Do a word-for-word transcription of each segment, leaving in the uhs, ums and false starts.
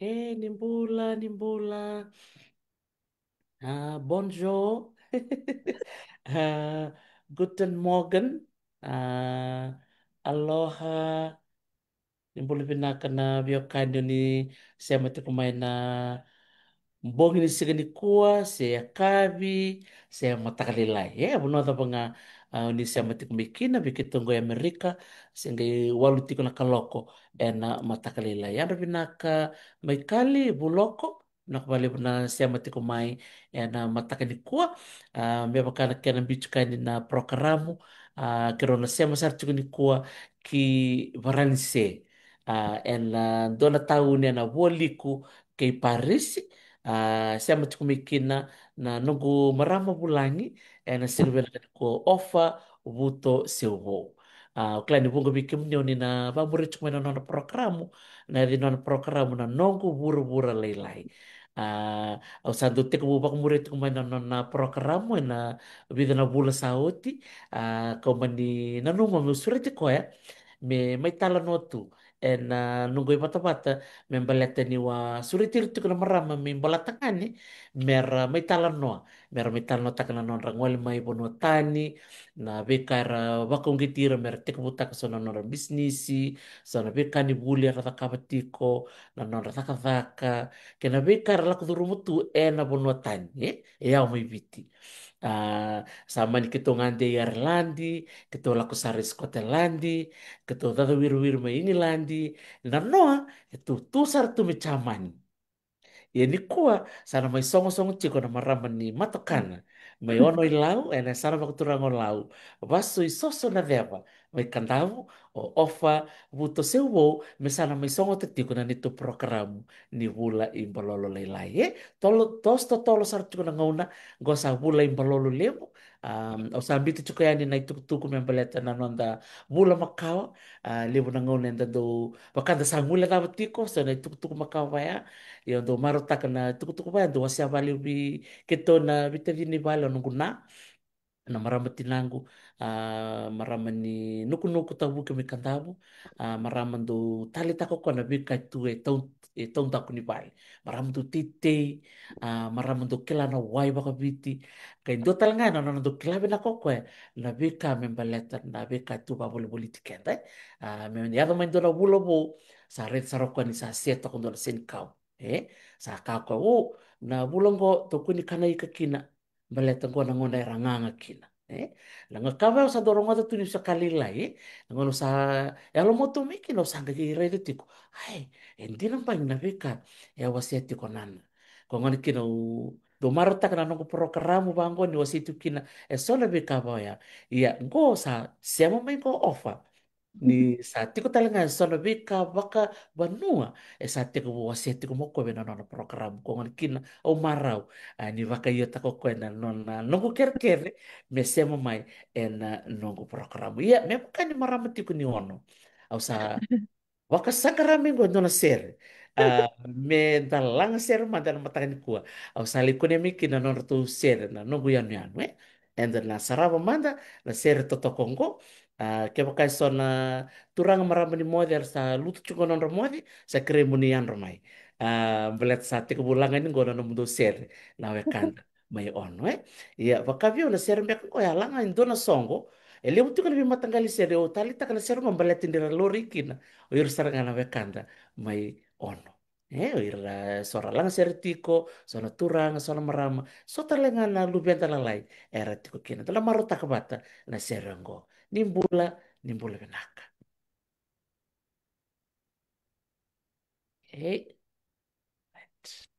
E, ni bula, ni bula. Ah, bonjour. Ah, guten Morgen. Ah, aloha. Ni bula vinaka na veiwekani o ni sema tiko mai na bogi ni siga nikua, se yakavi, se mataka lailai. E, vanua cava ga, ah, o ni sema tiko mai kina, vei keitou qo e Amerika, se qai walu tiko na kaloko ena mataka lailai. Yadra vinaka mai Kali, Vuloko, vinaka vakalevu na sema tiko mai ena mataka nikua. Ah, me vaka na kena biuti kani na porokaramu, ah, keirau na sema sara tiko nikua ki Varanise. Ah, ena dua na tauni ena vualiku kei Parisi. Ah, sema tiko mai kina na noqu marama vulagi ena siga vinaka nikua, Ofa Vuto Seuvou. Ah, au kila ni vuqa vei kemuni o ni na vakamuri tiko mai na nona porokaramu, na yaca ni nona porokaramu na Noqu Vuravura Lailai. Ah, au sa dau tekivu vakamuria tiko mai na nona porokaramu ena vica na vula sa oti. Ah, kau mani nanuma meu sureti koya me mai talanoa tu ena noqu ivatavata, me baleta niu a sureti ira tiko na marama me ibolatagane, mera mai talanoa, mera mai talanoataka na nodra gole mai vanua tani, na veika era vakauqeti ira mera tekivutaka so na nodra bisinisi, so na veika ni vuli era cakava tiko, na nodra cakacaka, kei na veika era lako curuma tu ena vanua tani, e, e yawa mai Viti. Ah, sa mani keitou gade i Areladi, keitou lako sara i Sikoteladi, keitou cacawirawira mai Igiladi, na noa e tu, tu sara tu mai Jamani. Ia nikua sa na mai sogosogo tiko na marama ni matokana mai Ono-i-Lau, ena yasana vakaturaga o Lau, Vasu-i-Soso-na-Ceva, mai Kadavu, o Ofa Vuto Seuvou, me sa na mai sogota tiko na neitou porokaramu ni vula i balolo lailai. E, tolo, toso totolo sara tiko na gauna, qo sa vula i balolo levu. Am, au sa biuta tiko yani na itukutuku me baleta na noda vula makawa. Ah, levu na gauna eda dau vaka da sa guilecava tiko so na itukutuku makawa vaya. Ia au dau marautaka na itukutuku vaya, dau wasea vakalevu vei keitou na veitacini ni vale, o noqu na, na marama tinaqu, ah, marama ni Nukunuku, Tavuki mai Kadavu, ah, marama dau taleitaka o koya na veika e tu e tau, e taudaku ni vale. Marama dau teitei, ah, marama dau kila na wai vakaviti. Ka e dua tale ga na nona dau kila vinaka o koya na veika me baleta na veika e tu vakavolivoliti keda, e. Ah, me yaco mai dua na vula vou, sa raica sara o koya ni sa se toka dua na senikau. E, sa kaya o koya, o, na vula oqo tou kua ni kana ika kina, baleta oqo na gauna era gaga kina. E, na gauna ka vaya au sa dau rogoca tu niu sa ka lailai, e. Na gauna au sa yalomatua mai kina au sa qai raica tiko, ai, e dina beka na veika e a wasea tiko o nana. Ko gona kina au dau marautaka na noqu porokaramu vaqo ni wasei tiko kina e so na veika vaya. Ia qo sa sema mai qo Ofa, ni sa tiko tale ga e so na veika vakavanua e sa tekivu wasea tiko mai o koya ena nona porokaramu. Ko gona kina au marau, ah, ni vakaiotaka o koya na nona, noqu kerekere me sema mai ena noqu porokaramu. Ia me vaka ni marama tiko ni Ono, au sa vakasaqara mai qo e dua na sere. Ah, me da laga sere mada ena mataka nikua. Au sa lai kunea mai kina na nodratou sere na Noqu Yanuyanu, e. Eda na sarava mada na sere totoka oqo. Ah, kevaka e so na turaga, marama ni moce era sa lutu tiko nodra moce, sa kerei mo ni yadra mai. Ah, baleta sa tekivu laga yani qo na nomudou sere na wekada mai Ono, e. Ia, vaka vei au na sere beka qo e a laga e dua na soqo. E levu tiko na veimataqali sere, au taleitaka na sere qo baleta ni ra laurai kina o ira sara ga na wekada mai Ono. E, o ira so ra laga sere tiko, so na turaga, so na marama, so tale ga na luveda lalai era tiko kina. Da na marautaka vata na sere oqo. Ni bula, ni bula vinaka. E. Right.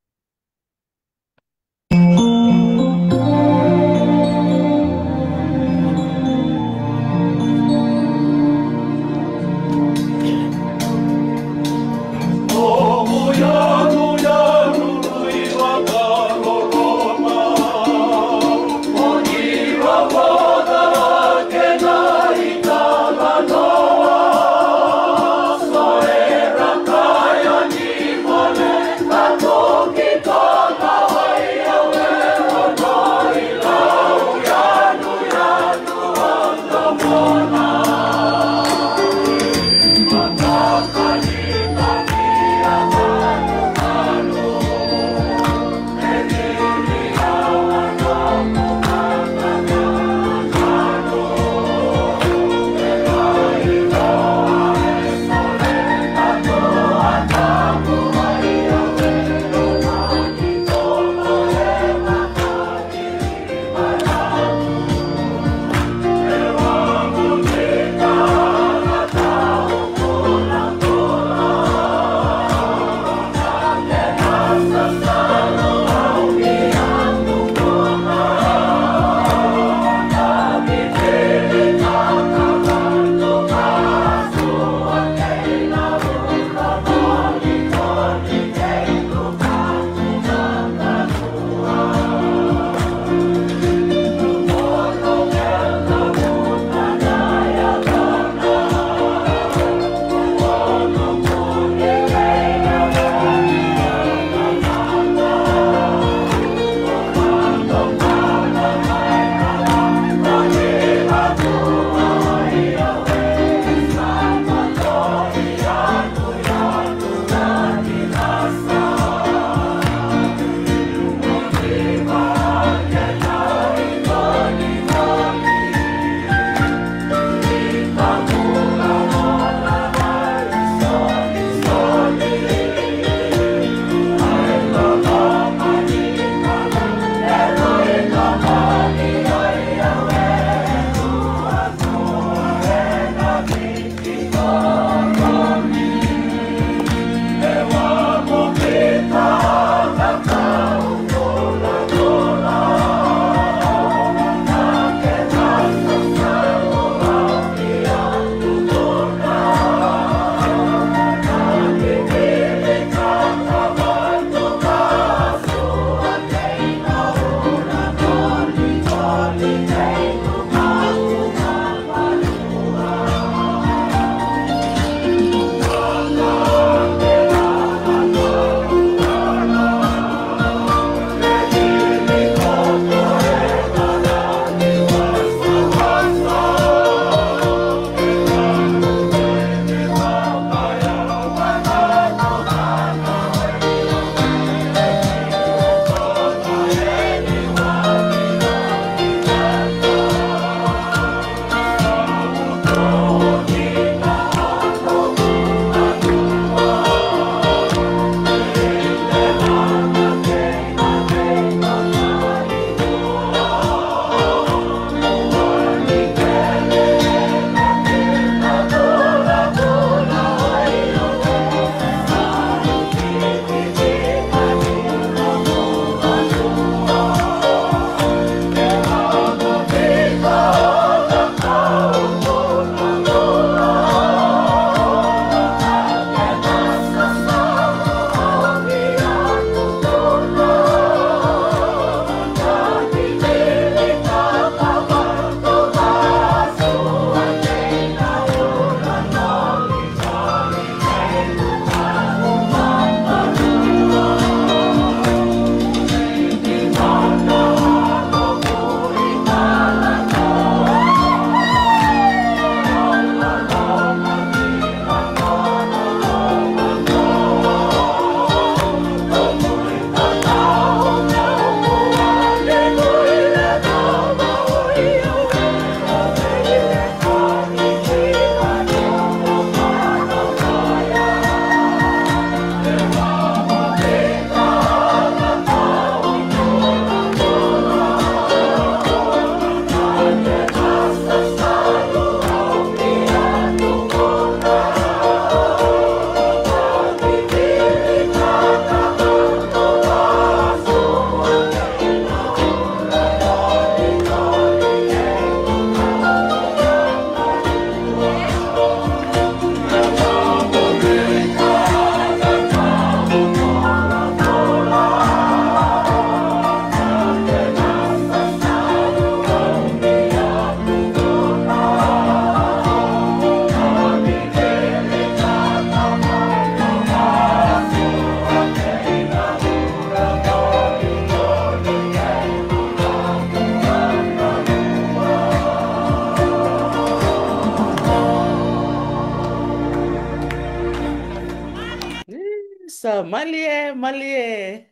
Malie, malie.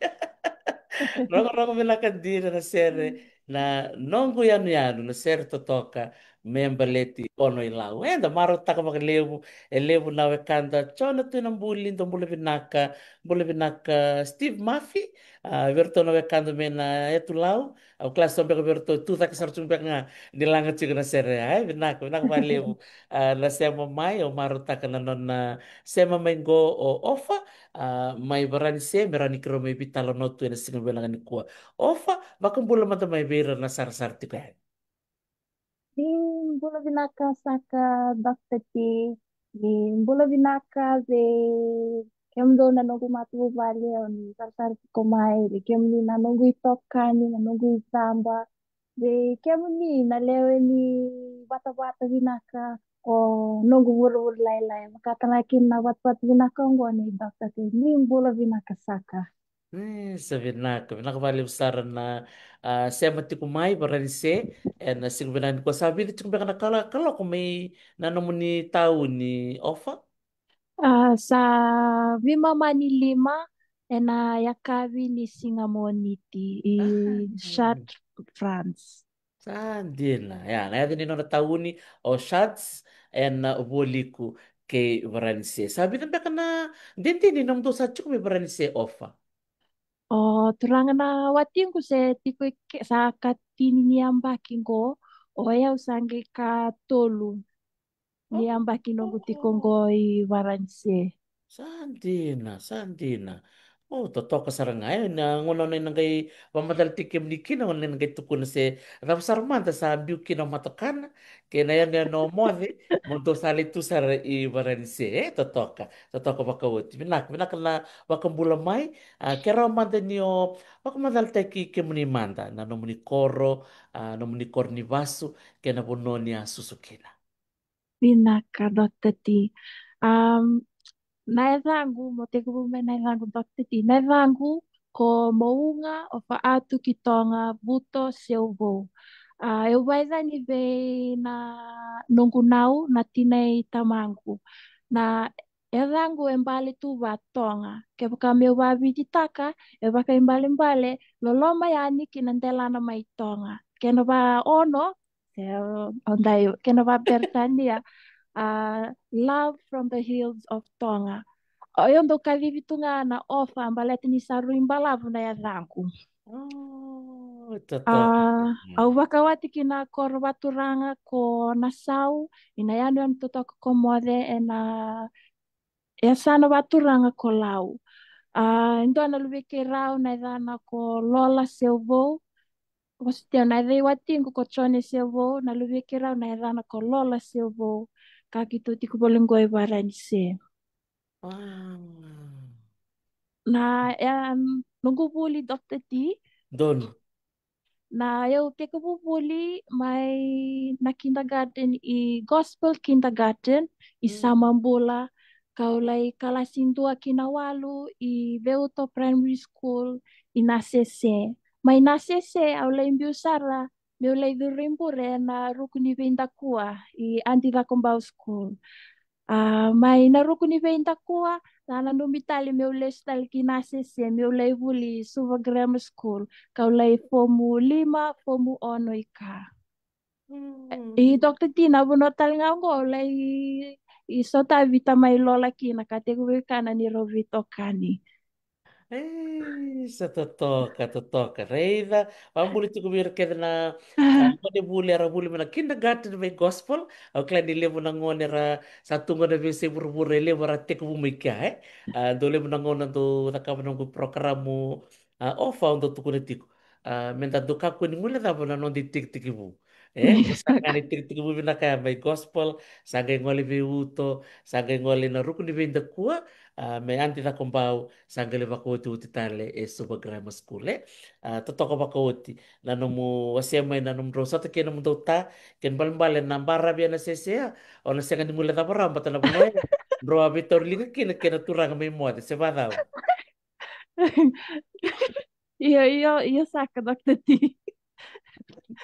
Rogorogo vinaka dina na sere, na noqu yanuyanu, na sere totoka me baleti Ono i Lau. Eda marautaka vakalevu, e levu na wekada. Jona Tuinabuli, dou bula vinaka, bula vinaka Steve Murphy, a, vei iratou na wekada mai na yatu Lau. Au kila so beka vei iratou tu cake sara tu beka ga ni laga tiko na sere. Ai, vinaka, vinaka vakalevu. A, na sema mai, au marautaka na nona sema mai qo o Ofa, a, mai Varanise, me rawa ni keirau mai veitalanoa tu ena siga vinaka nikua. Ofa, vakabula mada mai vei ira na sarasara tiko yani. Ni bula vinaka saka, Doctor T. Ni bula vinaka vei kemudou na noqu matavuvale, o ni sarasara tiko mai, vei kemuni na noqu itokani, na noqu icaba, vei kemuni na lewe ni vatavata vinaka, o noqu vuravura lailai. Vakatale kina na vatavata vinaka oqo nei Doctor T. Ni bula vinaka saka. E, sa vinaka, vinaka vakalevu sara na, a, sema tiko mai Varanise ena siga vinaka nikua. Sa vica tiko beka na kala-, kaloko mai na nomuni tauni, Ofa? A, sa veimama ni lima ena yakavi ni siga Moniti i, a, Chartres, France. Sa dina. Ia, na yaca ni nona tauni o Chartres ena vualiku kei Varanise. Sa vica beka na dede ni nomudou sa tiko mai Varanise, Ofa? O turaga na watiqu se tiko i ke, sa katini ni yabaki qo, o yau sa qai katolu ni yabaki noqu tiko qo i Varanise. Sa dina, sa dina. O, totoka sara ga, e, na gauna na qai vamacala tiko kemuni kina, gauna na qai tukuna se cava sara mada sa biu kina o matokana kei na yanuyanu o moce, mo dou sa lai tu sara i Varanise, e, totoka, totoka vakaoti. Vinaka, vinaka na vakabula mai. A, ke rawa mada ni o vakamacalataki kemuni mada, na nomuni koro, a, nomuni koro ni vasu kei na vanua ni a susu kina. Vinaka, Doctor T. Am, na yacaqu, mo tekivu mai na yacaqu, Doctor T. Na yacaqu ko Mouga, o Faatu ki Toga, Vuto, Seuvou. A, eu vaicani vei na noqu nau, na tina i tamaqu. Na yacaqu e bale tu va Toga. Kevaka meu vaVititaka, e vakaibalebale loloma yani ki na delana mai Toga. Kena va Ono, se o, o dai, kena va Peritania, a, love from the hills of Toga. O yau dau kacivi tu ga na Ofa, baleta ni sa rui balavu na yacaqu. O, totoka. A, au vakawati ki na koro vaturaga ko Nasau, ina yanuyanu totoka ko moce, ena yasana vaturaga ko Lau. A, e dua na luvei keirau na yacana ko Lola Seuvou. Vosoti au, na yaca i watiqu ko Jone Seuvou, na luvei keirau na yacana ko Lola Seuvou. Ka keitou tiko voli qo i Varanise. Wow. Na, em, noqu vuli, Doctor T. Donu. Na, eu tekivu vuli mai na kindergarten i Gospel Kindergarten i, mm, Samabula, kau lai kalasi dua ki na walu i Veuto Primary School i Nasese. Mai Nasese au lai biu sara meu lai curu i bure ena ruku ni veidakua i Adi Cakobau School. A, mai na ruku ni veidakua, sa nanumi tale meu lesu tale ki Nasese, meu lai vuli Suva Grammar School, kau lai fomu lima, fomu ono i ka. Mm. I Doctor T, na vanua tale ga oqo, lai, i sotavi tamai Lola kina, ka tekivu i ka na neirau veitokani. Ei, sa totoka, totoka. Raica, vakabula tiko vei ira kece na, a, gonevuli era vuli mai na kindergarten mai Gospel. Au kila ni levu na gone era sa tu qo na veiyasai vuravura, e levu era tekivu mai kea, e? A, dau levu na gauna dau cakava noqu porokaramu, a, Ofa, au dau tukuna tiko, a, meda dau kakua ni guilecava na noda itekitekivu. E, sa qai na itekitekivu vinaka ya mai Gospel, sa qai gole Veuto, sa qai gole na ruku ni veidakua, a, mai Adi Cakobau, sa qai lai vakaotioti tale e Suva Grammar School, e. A, totoka vakaoti na nomu wasea mai na nomudrau sota kei na nomudou ta, kena ibalebale na baravi ena sesea, o na sega ni guilecava rawa, baleta na vanua ya drau a veitauri liga kina kei na turaga mai moce, se vacava? Io, io, io saka, Doctor T.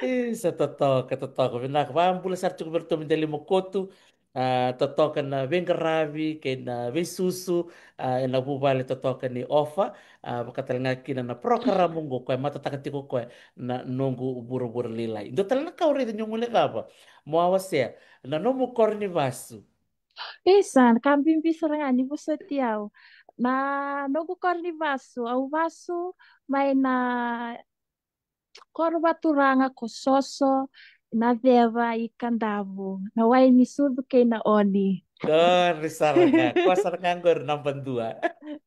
E, sa totoka, totoka. Vinaka, vakabula sara tiko vei iratou mai Delaimokotu. A, totoka na veiqaravi kei na veisusu, a, ena vuvale totoka ni Ofa, a, vaka tale ga kina na porokaramu oqo, koya e matataka tiko koya na Noqu Vuravura Lailai. Dua tale na ka au raica ni o guilecava mo a wasea, na nomu koro ni vasu. Isa, ka bibi sara ga ni vosoti au. Na noqu koro ni vasu, au vasu mai na koro vaturaga ko Soso, na Ceva i Kadavu, na wai ni sucu kei na oni. Kori sara ga, koya sara ga qori naba dua.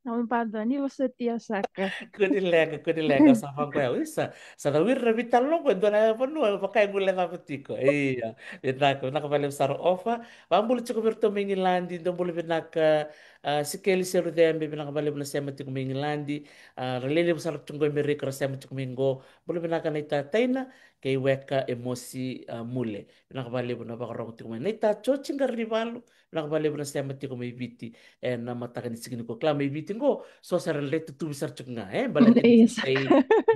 Naba dua, ni vosoti au saka. Kua ni leqa, kua ni leqa, sa vaqo yau. Isa, sa da wiri na vitalanoa qo, e dua na vanua vaka e guilecava tiko. Ia, vinaka, vinaka vakalevu sara Ofa. Vakabula tiko vei iratou mai Igiladi, dou bula vinaka, a, Sikeli Serucebe, vinaka vakalevu na sema tiko mai Igiladi, a, ra lewe levu sara tiko qo i Merika ra sema tiko mai qo, bula vinaka naita Taina, kei Weka Emosi, a, Mule. Vinaka vakalevu na vakarogo tiko mai. Naita Joji Qarinivalu, vinaka vakalevu na sema tiko mai Viti ena mataka ni siga nikua. Kila mai Viti qo, so sara e dredre tutuvi sara tiko ga, e? Baleta ni Isa. Sa i,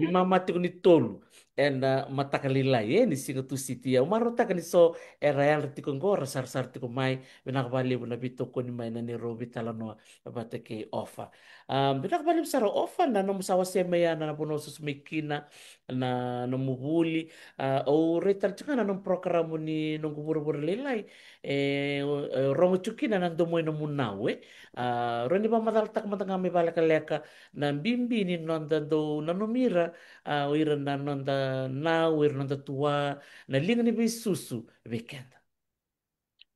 ni mama tiko ni tolu ena mataka lailai, e? Ni siga Tusiti. Au marautaka ni so era yadra tiko qo, ra sarasara tiko mai. Vinaka vakalevu na veitokoni mai na neirau veitalanoa vata kei Ofa. A, vinaka vakalevu sara Ofa na nomu sa wasea mai ya na vanua o susu mai kina, na nomu vuli. A, au raica tale tiko ga na nomu porokaramu ni Noqu Vuravura Lailai. E, e rogo tiko kina na Domo i Nomu Nau, e. A, rawa ni vakamacalataka mada ga mai vakalekaleka na bibi ni noda dau nanumi ira, a, o ira na noda nau, o ira na noda tua, na liga ni veisusu vei keda.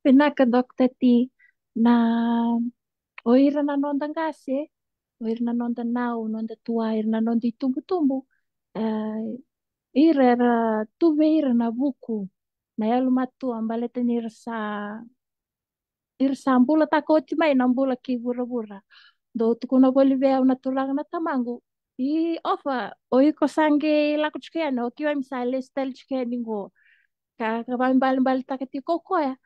Vinaka, Doctor T. Na, o ira na noda qase, o ira na noda nau, noda tua, ira na noda itubutubu, e, ira era tu vei ira na vuku, na yalomatua, baleta ni ra sa, ni ra sa bulataka oti mai na bula kei vuravura. Dou tukuna voli vei au na turaga na tamaqu, i Ofa, o iko sa qai lako tiko yani, o kiwa mi sa lesu tale tiko yani qo. Ka, ka vabalibalitaka tiko o koya.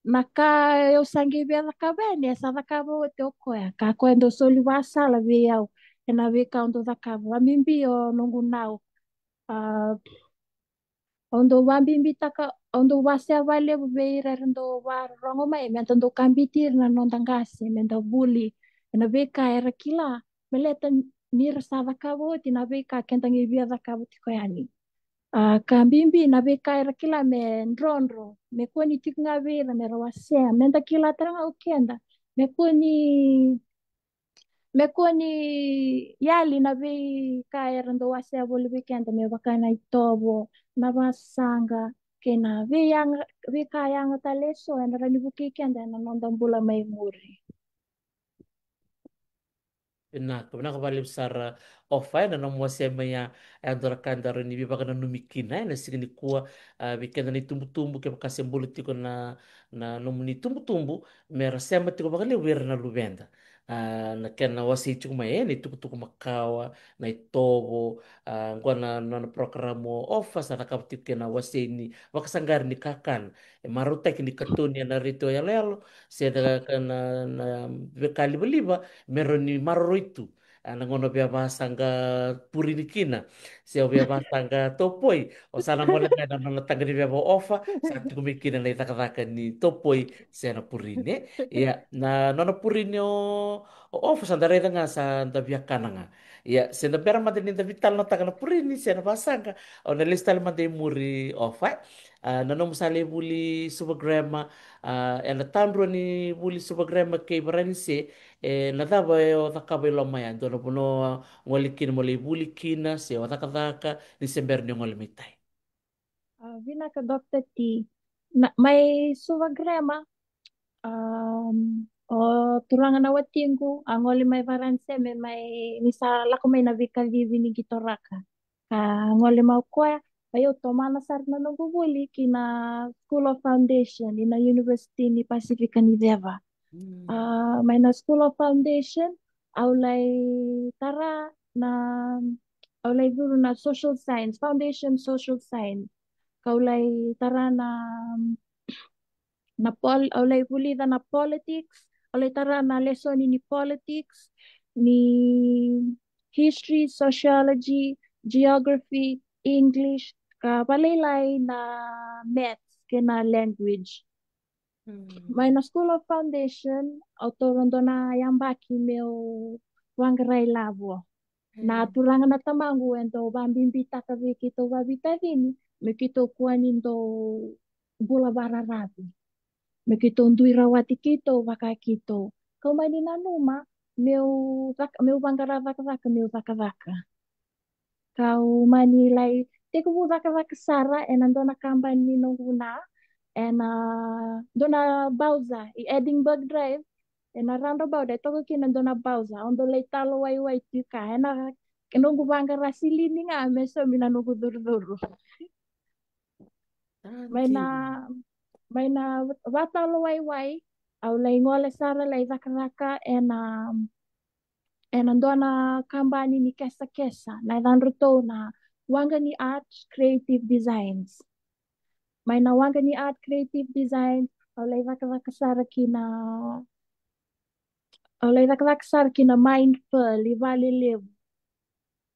Na ka au sa qai via cakava yani, e sa cakava oti o koya. Ka koya dau soli vasala vei au ena veika au dau cakava. Vabibi o noqu nau. A, au dau vabibitaka, au dau wasea valevu vei ira era dau varorogo mai, meda dau kabiti ira na noda qase, meda vuli ena veika era kila, baleta ni ra sa cakava oti na veika keda qai via cakava tiko yani. A, ka bibi na veika era kila me drodro, me kua ni tiko ga vei ira me ra wasea, meda kila tale ga o keda, me kua ni, me kua ni yali na veika era dau wasea voli vei keda, me vaka na itovo, na vasaqa, kei na veiyaga, veika yaga tale eso, ena rawa ni vukei keda ena noda bula mai muri. Vinaka, vinaka vakalevu sara Ofa, e, na nomu wasea mai ya, e, a dua na ka da rawa ni veivakananumi kina, e, na siga nikua, a, vei keda na itubutubu, kevaka se bula tiko na, na nomuni itubutubu, me ra sema tiko vakalevu vei ira na luveda. A, na kena wasei tiko mai, e, na itukutuku makawa, na itovo, a, qo na, na, na porokaramu o Ofa, sa cakava tiko kei na wasei ni vakasaqari ni kakana. E marautaki ni katoni ena retio yaloyalo, se na, na, na veika livaliva, me rawa ni maroroi tu. A, na gauna via vasaqa purini kina, se o via vasaqa topoi, o sa na gole ga na nona taqa ni veva o Ofa, sa tiko mai kina na icakacaka ni topoi se na purini, e. Ia, na nona purini o, o Ofa sa da raica ga sa da via kana ga. Ia, se da bera mada ni da veitalanoataka na purini se na vasaqa, au na lesu tale mada i muri Ofa, e. A, na nomu sa lai vuli Suva Grammar, a, ena tadrua ni vuli Suva Grammar kei Varanise, e, na cava e o cakava i loma ya, dua na vanua o gole kina mo lai vuli kina, se o cakacaka, ni se bera ni o gole mai tai? A, vinaka, Doctor T. Na, mai Suva Grammar, um, o turaga na watiqu a gole mai Varanise me mai, ni sa lako mai na veikacivi ni qitoraka. Ka gole mai o koya, a, au tomana sara na noqu vuli ki na School of Foundation, i na University ni Pasifika ni Ceva. Mm. A, mai na School of Foundation, au lai tara na, au lai curu na social science, foundation social science. Ka au lai tara na, na pol-, au lai vulica na politics, au lai tara na lesoni ni politics, ni history, sociology, geography, English, ka valailai na maths kei na language. Mai na School of Foundation, au taura dua na yabaki meu vaqara ilavo. Na turaga na tamaqu e dau vabibitaka vei keitou vaveitacini me keitou kua ni dau bula vararavi, me keitou dui rawati keitou vaka keitou. Kau mani nanuma meu caka, meu vaqara cakacaka, meu cakacaka. Kau mani lai tekivu cakacaka sara ena dua na kabani ni noqu na, ena dua na bauza i Edinburgh Drive, ena roundabout e toka kina dua na bauza, au dau lai talo waiwai tu ka, ena noqu vaqara silini ga me saumi na noqu curucuru. Mai na, mai na vatalo waiwai, au lai gole sara lai cakacaka ena, ena dua na kabani ni kesakesa, na yacadra tou na Wangani Art Creative Designs. Mai na Wangani Art Creative Designs, au lai cakacaka sara kina, au lai cakacaka sara kina Mind Pearl i Valelevu.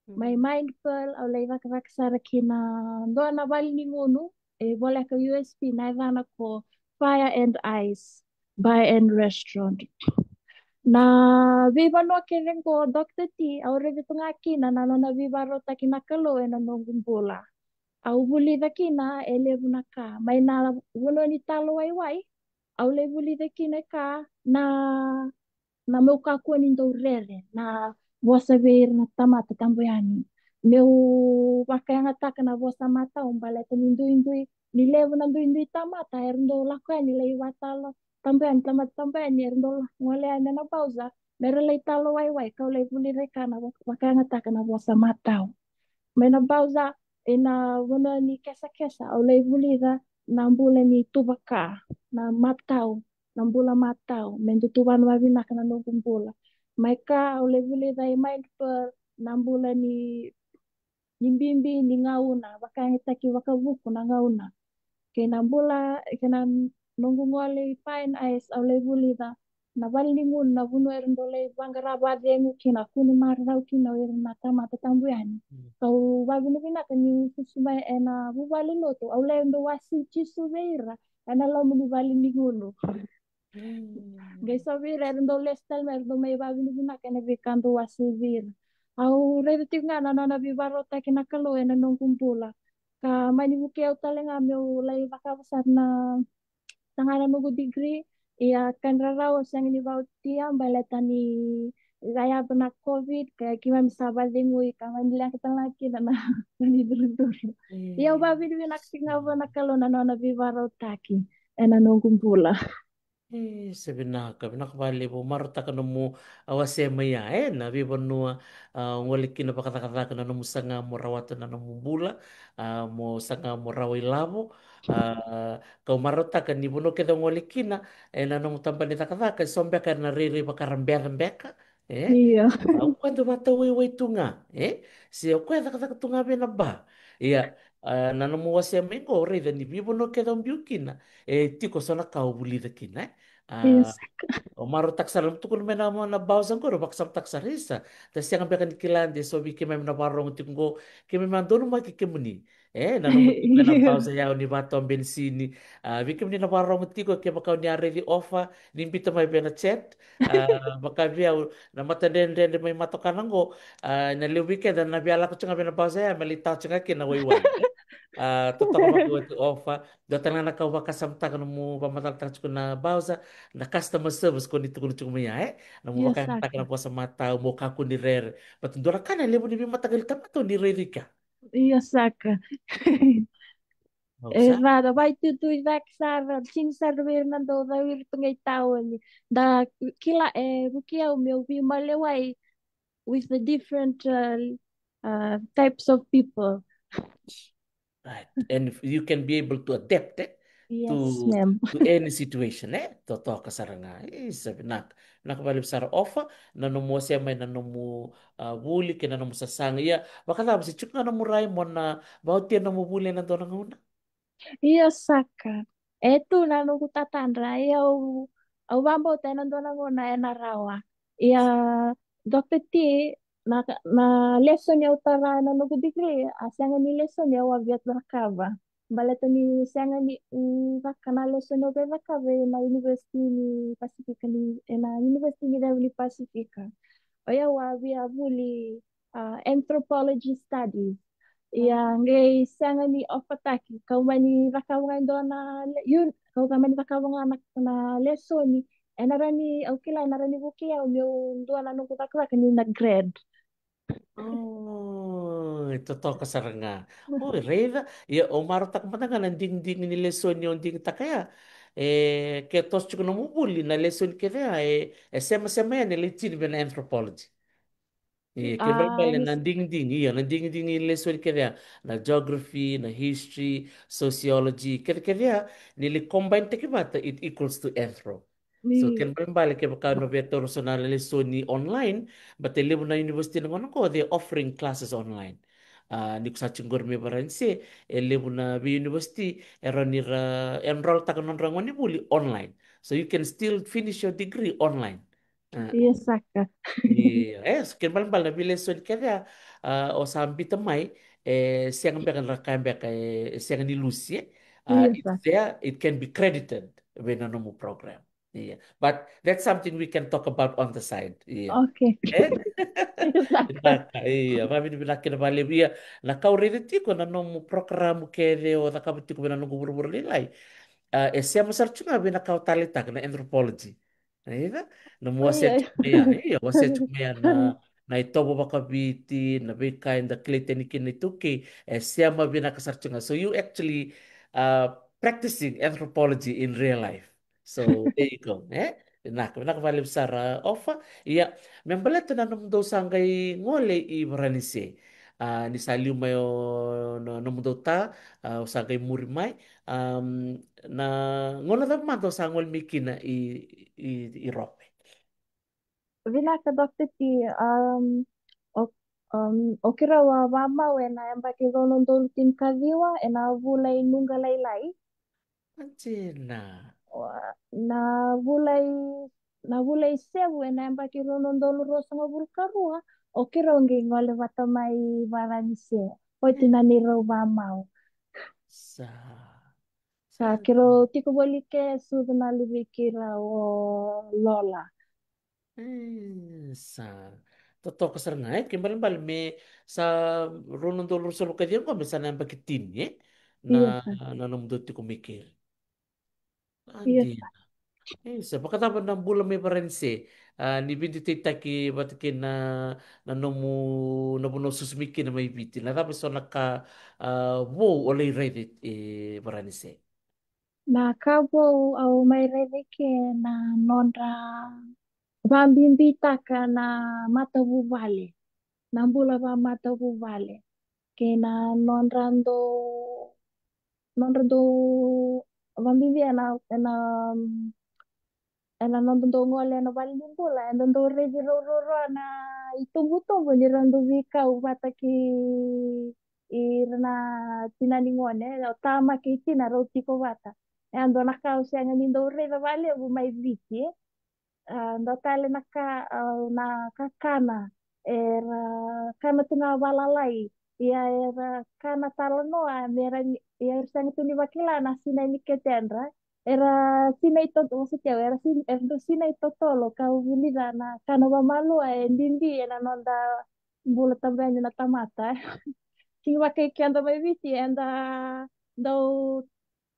Mai Mind Pearl, au lai cakacaka sara kina dua na vale ni gunu e voleka U S P, na yacana ko Fire and Ice Bar and Restaurant. Na veivanua kece qo, Doctor T, au raica tu ga kina na nona veivarautaki na Kalou ena noqu bula. Au vulica kina e levu na ka. Mai na vanua ni talo waiwai, au lai vulica kina e ka na, na meu kakua ni dau rere, na vosa vei ira na tamata tabu yani. Meu vakayagataka na vosa matau baleta ni duidui, ni levu na duidui tamata era dau lako yani lai vatalo tabu yani, tamata tabu yani era dau gole yani ena bauza me ra lai talo waiwai, kau lai vulica e ka na vakayagataka na vosa matau. Mai na bauza ena vanua ni kesakesa, au lai vulica na bula ni tuvaka, na matau, na bula matau, me dau tuvana vavinaka na noqu bula. Mai ka, au lai vulica e Mind Pearl na bula ni, ni bibi ni gauna, vakayagataki vakavuku na gauna. Kei na bula, kei na noqu gole i Fire and Ice, au lai vulica na vale ni gunu, na vanua era dau lai vaqara vakacegu kina, kunu marau kina o ira na tamata tabu yani. Kau vavinavinaka niu susu mai ena vuvale lotu, au lai dau wasei Jisu vei ira ena loma ni vale ni gunu. Qai so vei ira era dau lesu tale mai, era dau mai vavinavinaka ena veika dau wasei vei ira. Au raica tiko ga na nona veivarautaki na Kalou ena noqu bula. Ka mani vukei au tale ga meu lai cakava sara na, tagana noqu degree. Ia, ka ni rarawa au sega ni vautia baleta ni cayava na COVID, ka keimami sa vacegui, ka mani leqa tale ga kina na, na ni duruduru. Ia, au vavinavinaka tiko ga vua na Kalou na nona veivarautaki ena noqu bula. E, sa vinaka, vinaka vakalevu. Marautaka nomu, a, wasea mai ya, e, na veivanua, a, o gole kina vakacakacaka, na nomu saga mo rawata na nomu bula, a, mo saga mo rawa ilavo, a, kau marautaka ni vanua kece o gole kina, e, na nomu tabana ni cakacaka, e so beka era na rairai vaka ra beca beka, e? Io. A, o koya dau vatawaiwai tu ga, e? Se o koya cakacaka tu ga vei na ba. Ia, a, na nomu wasea mai qo, o raica ni veivanua kece o biu kina, e tiko so na ka o vulica kina, e? A, io, saka. O marautaka sara, nomu tukuna mai na, na bauza qori, o vakasamataka sara, isa, da sega beka ni kila de so vei keimami na vakarorogo tiko qo, keimami a donumaki kemuni. E, na nomu tiko na bauza ya, o ni vata o Benisini. A, vei kemuni na vakarorogo tiko, kevaka o ni a raici Ofa, ni biuta mai vei na chat. A, vaka vei au, na matadredredre mai matokana qo, a, na levu vei keda na via lako tiko ga vei na bauza ya me lai tawa tiko ga kina waiwai. A, totoka vakawati Ofa. Dua tale ga na ka au vakasamataka nomu vakamacalataka tiko na bauza, na customer service ko ni tukuna tiko mai ya, e? Nomu vakayagataka na vosa matau, mo kakua ni rere. But dua na ka na levu ni veimataqali tamata o ni raici kea. Io, saka. E, sa, da vaitutu i cake sara, tini sara vei ira na dau cau ira tu ga i taoni. Da kila, e, vukei au meu veimalewai with the different, uh, uh, types of people. Right. And you can be able to adapt, e? Yes, ma'am. To any situation, e? Totoka sara ga. E, sa vinaka. Vinaka vakalevu sara Ofa, na nomu wasea mai na nomu, a, vuli kei na nomu sasaga. Ia, vakacava, se tiko ga nomu rai mo na vautia nomu vuli ena dua na gauna? Io, saka. E tu na noqu tatadra, ia au, au vakabauta ena dua na gauna ena rawa. Ia, Doctor T, na, na lesoni au tara ena noqu degree, a sega ni lesoni au a via cakava. Baleta ni sega ni, ni vaka na lesoni au via cakava ena university ni Pasifika ni, ena university ni levu ni Pasifika. O yau a via vuli, ah, anthropology studies. Ia, qai sega ni ofataki, kau mani cakava ga e dua na le-, un-, kau mani cakava ga na, na lesoni. Ena rawa ni, au kila ena rawa ni vukei au meu dua na noqu cakacaka ni na grad. O, e totoka sara ga. O, raica. Ia, o marautaka mada ga na digidigi ni lesoni o digitaka ya. E, ke toso tiko nomu vuli na lesoni kece ya, e, e semasema yani e lai tini vei na anthropology. Ia, kena ibalebale na digidigi, ia, na digidigi ni lesoni kece ya, na geography, na history, sociology, kece kece ya, ni lai combine taki vata, it equals to anthro. So, kena ibalebale kevaka na via taura so na lesoni online, but e levu na university na gauna qo, they're offering classes online. Ah, ni ko sa tiko qori mai Varanise, e levu na vei university, e rawa ni ra enroll taka nodra gone vuli online. So you can still finish your degree online. Ah. Ia saka. Ia, e, so kena ibalebale na vei lesoni kece ya, ah, o sa bita mai, e sega beka na ka beka, e, e sega ni lusi, e. Ah, it's there, it can be credited vei na nomu program. Ia. But that's something we can talk about on the side. Ia. Okay. E? Ia, vavinavinaka kina valevu. Ia, na ka au raica tiko na nomu program kece o cakava tiko vei na noqu vuravura lailai. Ah, e sema sara tu ga vei na ka o taleitaka na anthropology. Ia, na mo wasea tiko mai ya, ia, wasea tiko mai ya na, na itovo vakaviti, na veika eda kilai tani kina na iTaukei, e sema vinaka sara tu ga. So you actually, uh, practicing anthropology in real life. So there you go, e? Vinaka, vinaka valevu sara, Ofa. Ia, me baleta na nomudou sa qai gole i Varanise. Ah, ni sa liu mai o, na, nomudou ta, ah, o sa qai muri mai. Am, na gauna cava mada o sa gole mai kina i, i, i Rope? Vinaka, Doctor T. Um, o, um, o keirau a vakamau ena yabaki rua na udolu tinikaciwa, ena vula i Nuqa Lailai. Dina. Wa-, na vula i, na vula i Sevu ena yabaki rua na udolu ruasagavulu ka rua, o keirau qai gole vata mai Varanise. Oti na neirau vakamau. Sa. Sa keirau tiko voli ke sucu na luvei keirau o Lola. E, sa. Totoka sara ga, e, kena ibalebale me sa rua na udolu ruasagavulu ka ciwa qo me sa na yabaki tini, e? Na, na nomudou tiko mai keri. A, dina. E, sa vakacava na bula mai Varanise? Ah, ni veiditaitaki vata kei na, na nomu, na vanua susu mai kina mai Viti. Na cava so na ka, ah, vou o lai raica e Varanise? Na ka vou au mai raica ke na nodra vakabibitaka na matavuvale, na bula vakamatavuvale, kei na nodra dau, nodra dau vakabibi ena, ena, ena nodra dau gole ena vale ni bula, eda dau raici rau ruarua na itubutubu ni ra dau veikau vata kei ira na tina ni gone, o tama kei tina rau tiko vata. E a dua na ka au sega ni dau raica vakalevu mai Viti, e. A, dua tale na ka, a, na kakana era kana tu ga valalai, ia era kana talanoa, me ra ni, ia era sega tu ni vakila na sinai ni ketedra, era sinai to-, vosoti au, era sin-, era dau sinai totolo, ka au vulica na kana vakamalua e bibi ena noda bula tabu yani na tamata. Kina vakai keda mai Viti, eda dau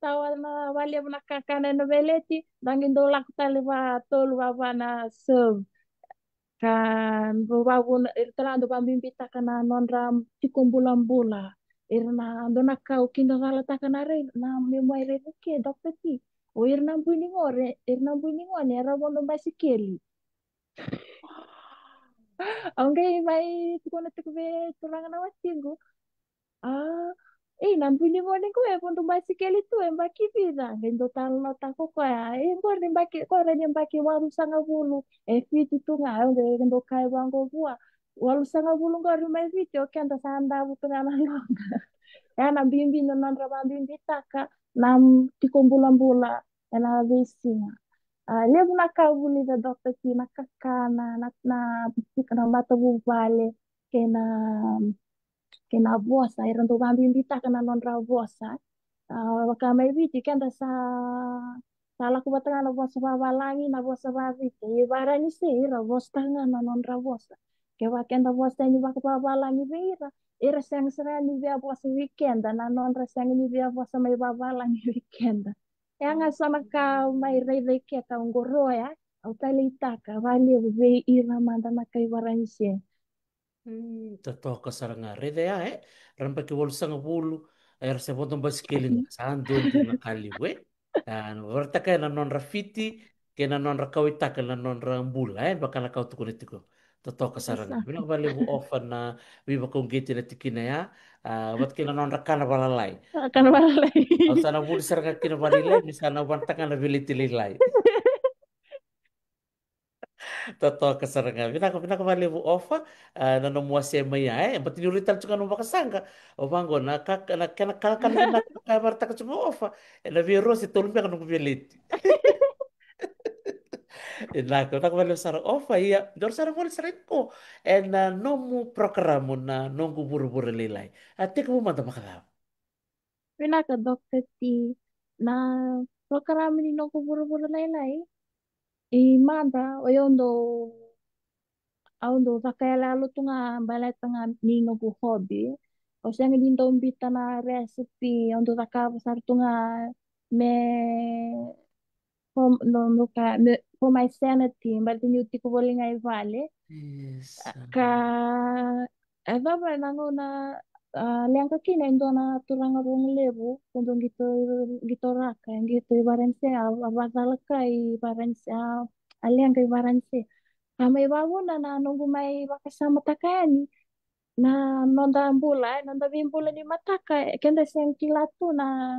tawa na vakalevu na kakana ena veleti, da qai dau lako tale vakatolu vakava na serve. Ka dau vakavuna, ira tale ga dau vakabibitaka na nodra tiko bulabula. Ira na dua na ka au kidacala taka na rai, na meu mai raica ke, Doctor T. O ira na bui ni gone, ira na bui ni gone, era vodo basikeli. Au qai mai tukuna tiko vei turaga na watiqu. A, ei, na bui ni gone qo e vodo basikeli tu e yabaki vica? Qai dau talanoataka o koya. E, qori yabaki, qori yabaki walusagavulu. E Viti tu ga, au qai dau kaya vaqo vua. Walusagavulu qori mai Viti, o keda sa davo tu ga na loga. E a na bibi na nodra vakabibitaka na tiko bulabula ena veisiga. A, levu na ka au vulica, Doctor T, na kakana, na, na, na matavuvale, kei na, kei na vosa, era dau vakabibitaka na nodra vosa. A, vaka mai Viti, keda sa, sa lako vata ga na vosa vavalagi, na vosa vaViti. I Varanise, ira vosataka ga na nodra vosa. Kevaka keda vosa yani vakavavalagi vei ira, ira sega sara ni via vosa vei keda, na nodra sega ni via vosa mai vavalagi vei keda. E a ga so na ka mai rairai keka oqoro ya, au taleitaka valevu vei ira mada na kai Varanise. Mm, totoka sara ga. Raica ya, e? Ra baki walusagavulu, era se vodo basikeli ga, sa dua dua na ka levu, e? A, vakaraitaka na nodra fiti, kei na nodra kauaitaka na nodra bula, e? Vaka na ka au tukuna tiko. Totoka sara ga. Vinaka valevu Ofa na veivakauqeti na tikina ya. A, vata kei na nodra kana valalai. Kana valalai. Au sa na vuli sara ga kina valailai, ni sa na vanataka na veleti lailai. Totoka sara ga. Vinaka, vinaka valevu Ofa, a, na nomu wase mai ya, e? Bati ni uri tale tiko ga nomu vakasaqa. O vaqo na ka, na kena kalakala vinaka ka e varataka tiko Ofa. E na vei rose tolu beka noqu veleti. Vinaka, vinaka valevu sara Ofa, ia, dou sara voli sara iko. E na nomu porokaramu na Noqu Vuravura Lailai. A tekivu mada vakacava? Vinaka, Doctor T. Na porokaramu ni Noqu Vuravura Lailai. I mada, o yau dau, au dau caka yaloyalo tu ga, baleta ga ni noqu hobby. Au sega ni dau bita na recipe, au dau cakava sara tu ga me, for, no, no ka, me, for my sanity, baleta niu tiko voli ga i vale. Yes. Ka, e cava na gauna, a, leqa kina e dua na turaga rogo levu, ko dua qito, qito raka, qito i Varanise, a, a vacala ka i Varanise, a, a leqa i Varanise. A mai vavuna na noqu mai vakasamataka yani na noda bula, e, noda veibula ni mataka, e, keda sega kila tu na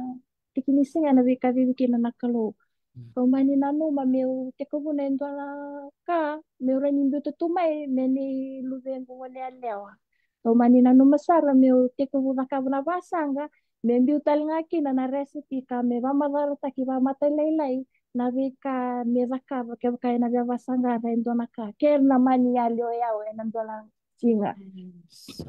tiki ni siga na veika cici kina na Kalou. Mm. Kau mani nanuma meu tekivuna e dua na ka, meu rawa ni biuta tu mai me nei luvequ gone yalewa. Kau mani nanuma sara meu tekivu cakava na vasaqa, me biu tale ga kina na recipe ka me vamacalataki vakamatailalai na veika me cakava kevaka ena via vasaqara e dua na ka. Ke na mani yali o yau ena dua na siga. Yes.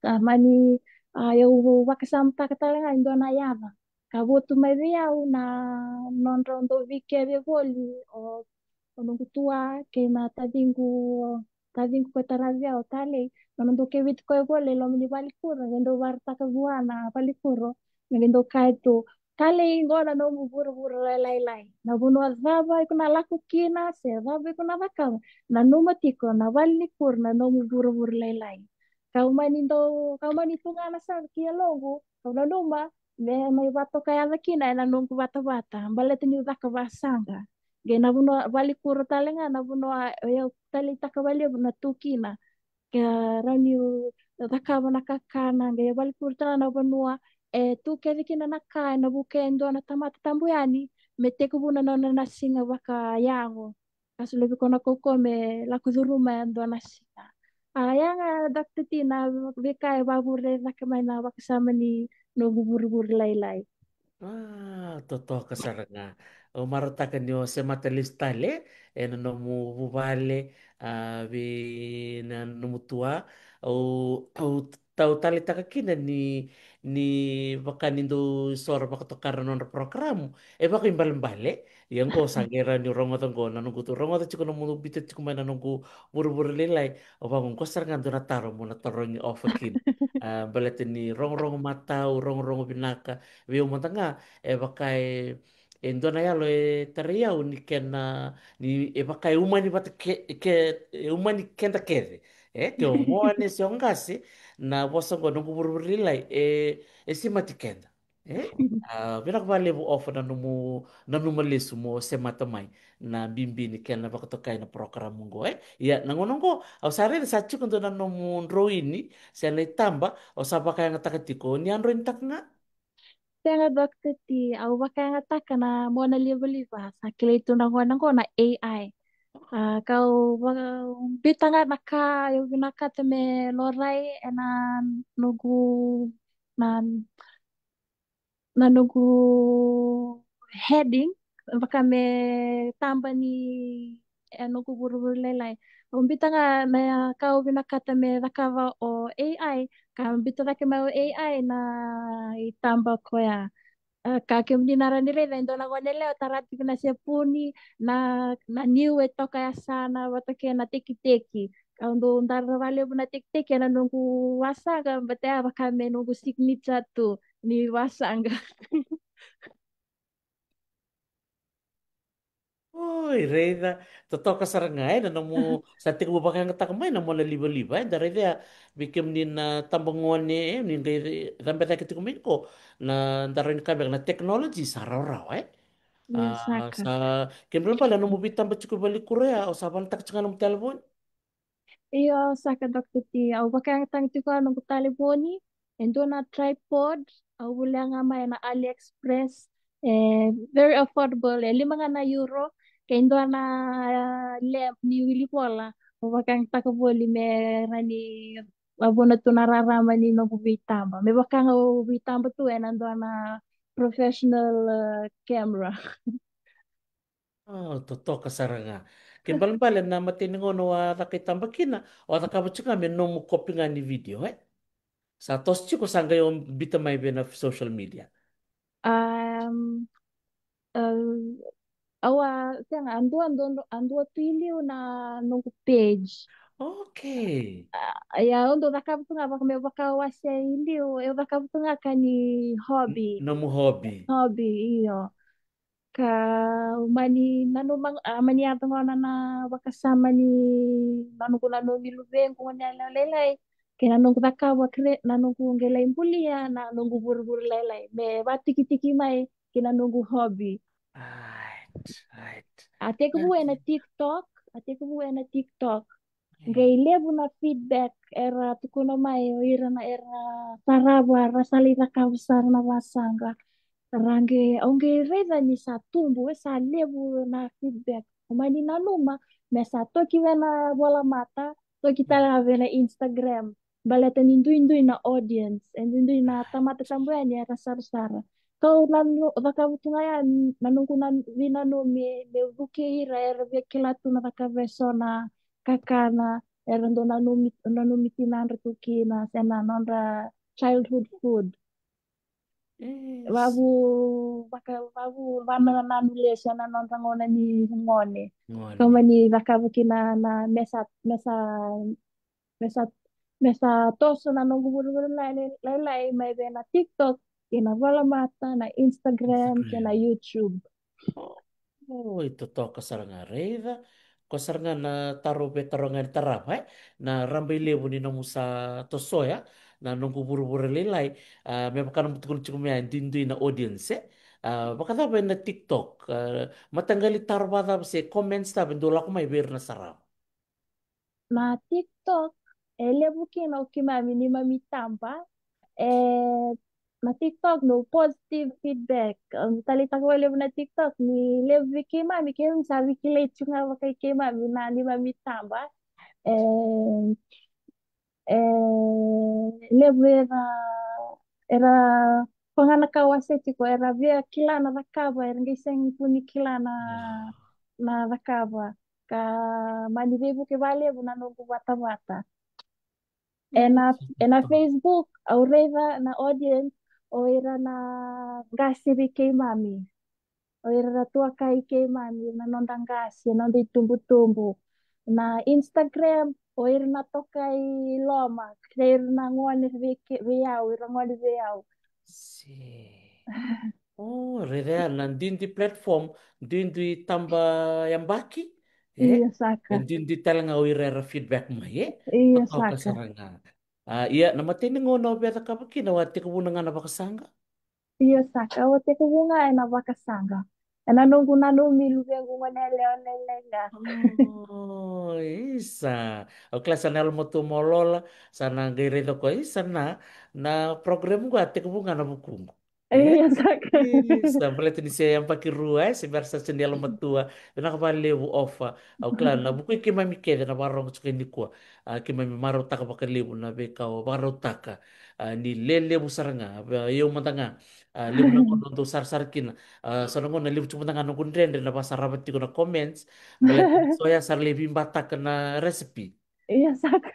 Ka mani, a, au vakasamataka tale ga e dua na yaca. Ka votu mai vei au na nodra dau veikece voli o, o noqu tua kei na taciqu, taciqu ko taravi au, Talei. Na nodra dau keveti koya voli e loma ni valenikuro, qai dau varataka vua na valenikuro. Me qai dau kaya tu, Talei, qo na nomu vuravura lailai. Na vanua cava iko na lako kina, se cava iko na cakava, nanuma tiko na valenikuro na nomu vuravura lailai. Kau mani dau, kau mani tugana sara ki yaloqu, kau nanuma me mai vatoka yaca kina ena noqu vatavata, baleta niu caka vasaqa. Qai na vanua valenikuro tale ga na vanua o yau taleitaka valevu na tu kina. Ke rawa niu cakava na kakana, qai valenikuro tale na vanua e tu kece kina na ka ena vuku e dua na tamata tabu yani, me tekivuna na nona na siga vakayago. Ka solia vei koya na kaukauwa me lako curuma e dua na siga. A, ya ga, Doctor T, na veika e vavure cake mai na vakasama ni noqu vurevure lailai. A, totoka sara ga. Au marautaka ni o semata lesu tale ena nomu vuvale, a, vei na nomu tua. Au, au tau taleitaka kina ni, ni vaka ni dou sora vakatokara na nodra porokaramu e vakaibalebale. Ia qo sa qai rawa niu rogoca qo na noqu tu, rogoca tiko nomu biuta tiko mai na noqu vurevure lailai. Au vaqo, qo sara ga dua na taro mo na tarogi Ofa kina. A, baleta ni rogorogo matau, rogorogo vinaka vei au mada ga, e vaka e, e dua na yalo e tarai au ni kena, ni e vaka e umani vata ke, ke, e umani keda kece. E, ke o gone se o qase, na vosa qo noqu vurevure lailai, e, e semati keda. E? A, vinaka vakalevu Ofa na nomu, nanuma lesu mo semata mai na bibi ni kena vakatokai na porokaramu qo, e? Ia, na gauna qo, au sa raica sa tiko dua na nomu droini, se na itaba, au sa vakayagataka tiko, ni a droinitaka ga? Sega, Doctor T, au vakayagataka na mona livaliva, sa kilai tu na gauna qo na A I. A, kau va-, biuta ga na ka, au vinakata me lorai ena noqu, na na noqu heading, vaka me taba ni, e, noqu vurevure lailai. Au bita ga na ka au vinakata me cakava o A I, ka bita cake mai o A I na itaba koya. A, ka kemuni na rawa ni raica, e dua na gone yalewa e tara tiko na sepuni, na, na niu e toka e yasana vata kei na tekiteki. Au dau dara vakalevu na tekiteki ena noqu wasaqa, baleta ya vaka me noqu signature tu ni wasaqa. Oi, raica. Totoka sara ga, e, na nomu sa tekivu vakayagataka mai na mona livaliva, e, da raica ya, vei kemuni na tabagone, e, ni qai cabe cake tiko mai ko, na da rawa ni kaya beka na technology sa rawarawa, e. Io, saka. Sa, kena ibalebale na nomu veitaba tiko i valenikuro ya, o sa vakanataka tiko ga nomu talevoni? Io, saka, Doctor T. Au vakayagataka tiko ga noqu talevoni, e dua na tripod, au volia ga mai na AliExpress, e very affordable, e lima ga na euro, kei dua na, ah, lamp ni wili vola, au vakayagataka voli me rawa ni vavuna tu na rarama ni noqu veitaba. Me vaka ga au veitaba tu ena dua na professional, ah, camera. O, totoka sara ga. Kena ibalebale na imatai ni gauna o a caka itaba kina, o a cakava tiko ga me nomu kopi ga ni video, e? Sa toso tiko, sa qai o bita mai vei na social media? Um, uh, au a, sega, a dua, a dua, a dua tu i liu na noqu page. Okay. A, ia, au dau cakava tu ga vaka, me vaka au a se i liu, au cakava tu ga ka ni hobby. Nomu hobby. Hobby, io. Ka mani nanuma, a, mani yaco gona na vakasama ni na noqu nanumi luvequ gone yalewa lailai, kei na noqu cakava kre, na noqu qai lai bulia na noqu vurevure lailai, me vatikitiki mai ki na noqu hobby. Right, right. A tekivu ena TikTok, a tekivu ena TikTok. Qai levu na feedback era tukuna mai o ira na era sarava, ra sa lai cakava sara na vasaqa. Ra qai, au qai raica ni sa tubu, e sa levu na feedback. Au mani nanuma me sa toki vei na volamata, toki tale ga vei na Instagram. Baleta ni duidui na audience, e duidui na tamata tabu yani era sarasara. Kau nanu, cakava tu ga yani na noqu na, veinanumi me vukei ira era via kila tu na cakava eso na kakana era dau nanumi, nanumi tinadra tu kina, se na nodra childhood food. Yes. Vavu, vaka, vavu vanananu lesu ena nodra gauna ni gone. Gone. Kau mani cakava kina na mesa, mesa, mesa, mesa toso na noqu vurevure lai, lai, lailai mai vei na TikTok, kei na volamata, na Instagram, kei na YouTube. Oi, totoka sara ga, raica. Ko sara ga na taro, veitaro ga ni tarava, e? Na raba i levu ni nomu sa tosoya na noqu vurevure lailai, a, me vaka nomu tukuna tiko mai ya, duidui na audience, e? A, vakacava ena TikTok? A, mataqali taro vakacava se comments cava e dau lako mai vei ira na sarava? Na TikTok e levu kina o keimami ni mami taba, e, na TikTok no positive feedback. Au taleitaka vakalevu na TikTok ni levu vei keimami, keimami sa veikilai tu ga vakai keimami na ni mami taba. E, e levu era, era, ko ga na ka au a se tiko, era via kila na cakava, era qai sega tu ni kila na, na cakava. Ka mani veivuke vakalevu na noqu vatavata. Ena, ena Facebook, au raica na audience, o ira na qase vei keimami. O ira na tuakai keimami, na noda qase, na noda itubutubu. Na Instagram, o ira na tokai loma, kei ira na gone vei ke, vei au, ira gone vei au. Si. O, raica ya na duidui platform, duidui taba yabaki, e? Io, saka. E duidui tale ga o ira era feedback mai, e? Io, Totoka saka. Sara ga. A, ia, na imatai ni gauna o via cakava kina, o a tekivuna ga na vakasaqa? Io, saka, au a tekivu ga ena vakasaqa. Ena noqu nanumi luvequ gone yalewa lailai ga. O, isa. Au kila sa na yalomatua mo lola, sa na qai raica ko, isa na, na program qo a tekivu ga na vukuqu. Ia saka. Isa, baleta ni se yabaki rua, e, se bera sa se ni yalomatua. Vinaka vakalevu Ofa. Au kila na vukui keimami kece na vakarogo tiko nikua. A, keimami marautaka vakalevu na veika o vakarautaka. A, ni lelevu sara ga, vei au mada ga. A, levu na gauna dou sarasara kina. A, so na gauna levu tiko mada ga noqu dredre na vakasarava tiko na comments. Baleta so ya sa levu veibataka na recipe. Ia saka.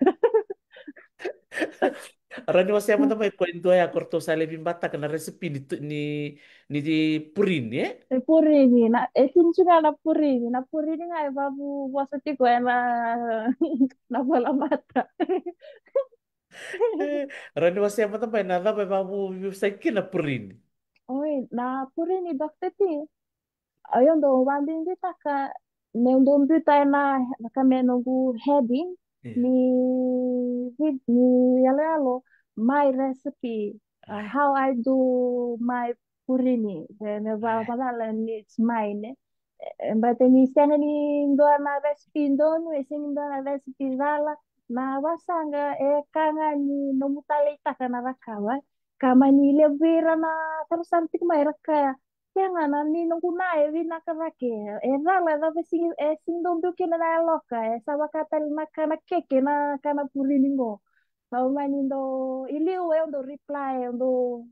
Rawa ni wasea mada mai ko e dua ya ko ratou sa levu veibataka na recipe ni tu- ni ni di purini, e? E purini, na e tini tiko na purini, na purini ga e vavu vosa tiko e na na volamata. Rawa ni wasea mada mai na cava e vavu vivusai kina purini. Oi, na purini, Doctor T. Au dau vabibitaka meu dau biuta ena, na ka me noqu heading ni vid- ni yaloyalo, my recipe, uh, how I do my purini. Me, me va- vacala ni it's mine. E, e, baleta ni sega ni dua na recipe donu, e sega ni dua na recipe cala. Na vasaqa e ka ga ni nomu taleitaka na cakava. Ka mani levu vei ira na sarasara tiko mai ra kaya, kega na ni noqu na e vinaka cake. E cala e cava sigi e sigi dau biu kina na yaloka, e sa vaka tale na kana keke na kana purini qo. Au mani dau i liu e dau reply, e dau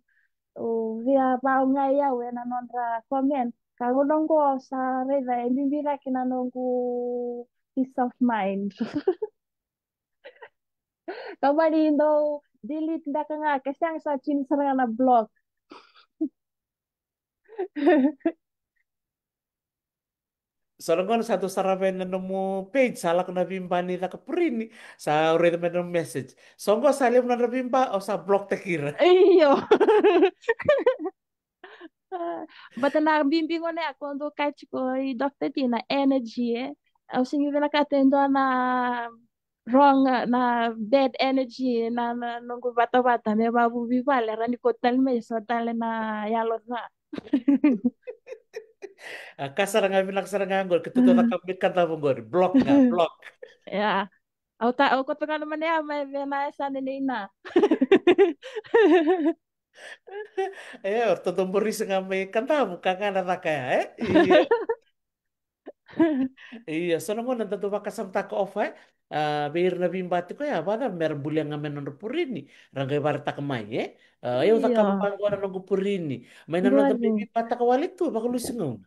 via vau ga i au ena nodra comment. Ka gauna qo sa raica e bibi cake na noqu peace of mind. Ka mani dau delete beka ga ke sega sa tini sara ga na block. So na gauna sa dau sarava ena nomu page sa lako na veiba ni caka purini, sa raica mai na nomu message. So qo sa levu na nodra veiba, o sa block taki ira. Io. Bata na bibi gona ya ko dau kai tiko i Doctor T na energy, e. Au sigi vinakata e dua na wrong, na bad energy na, na noqu vatavata me vavuvi vale, rani ko tale mai so tale na yalo ca. A ka sara ga vinaka sara ga qori, ke tutu caka me kadavu qori, block ga, block. Ya. Au ta, au koto ga na mane a mai vena e sa nene ina. E, o ratou dau borisi ga mai kadavu ka ga na caka ya, e? Ia. Ia, so na gauna da dau vakasamataka Ofa, e? A, vei ira na veiba tiko ya, vacava mera bulia ga mai na nodra purini, ra qai varetaka mai, e? A, eu cakava vaqo na noqu purini. Mai na noda veibataka wale tu, vakalusi gauna.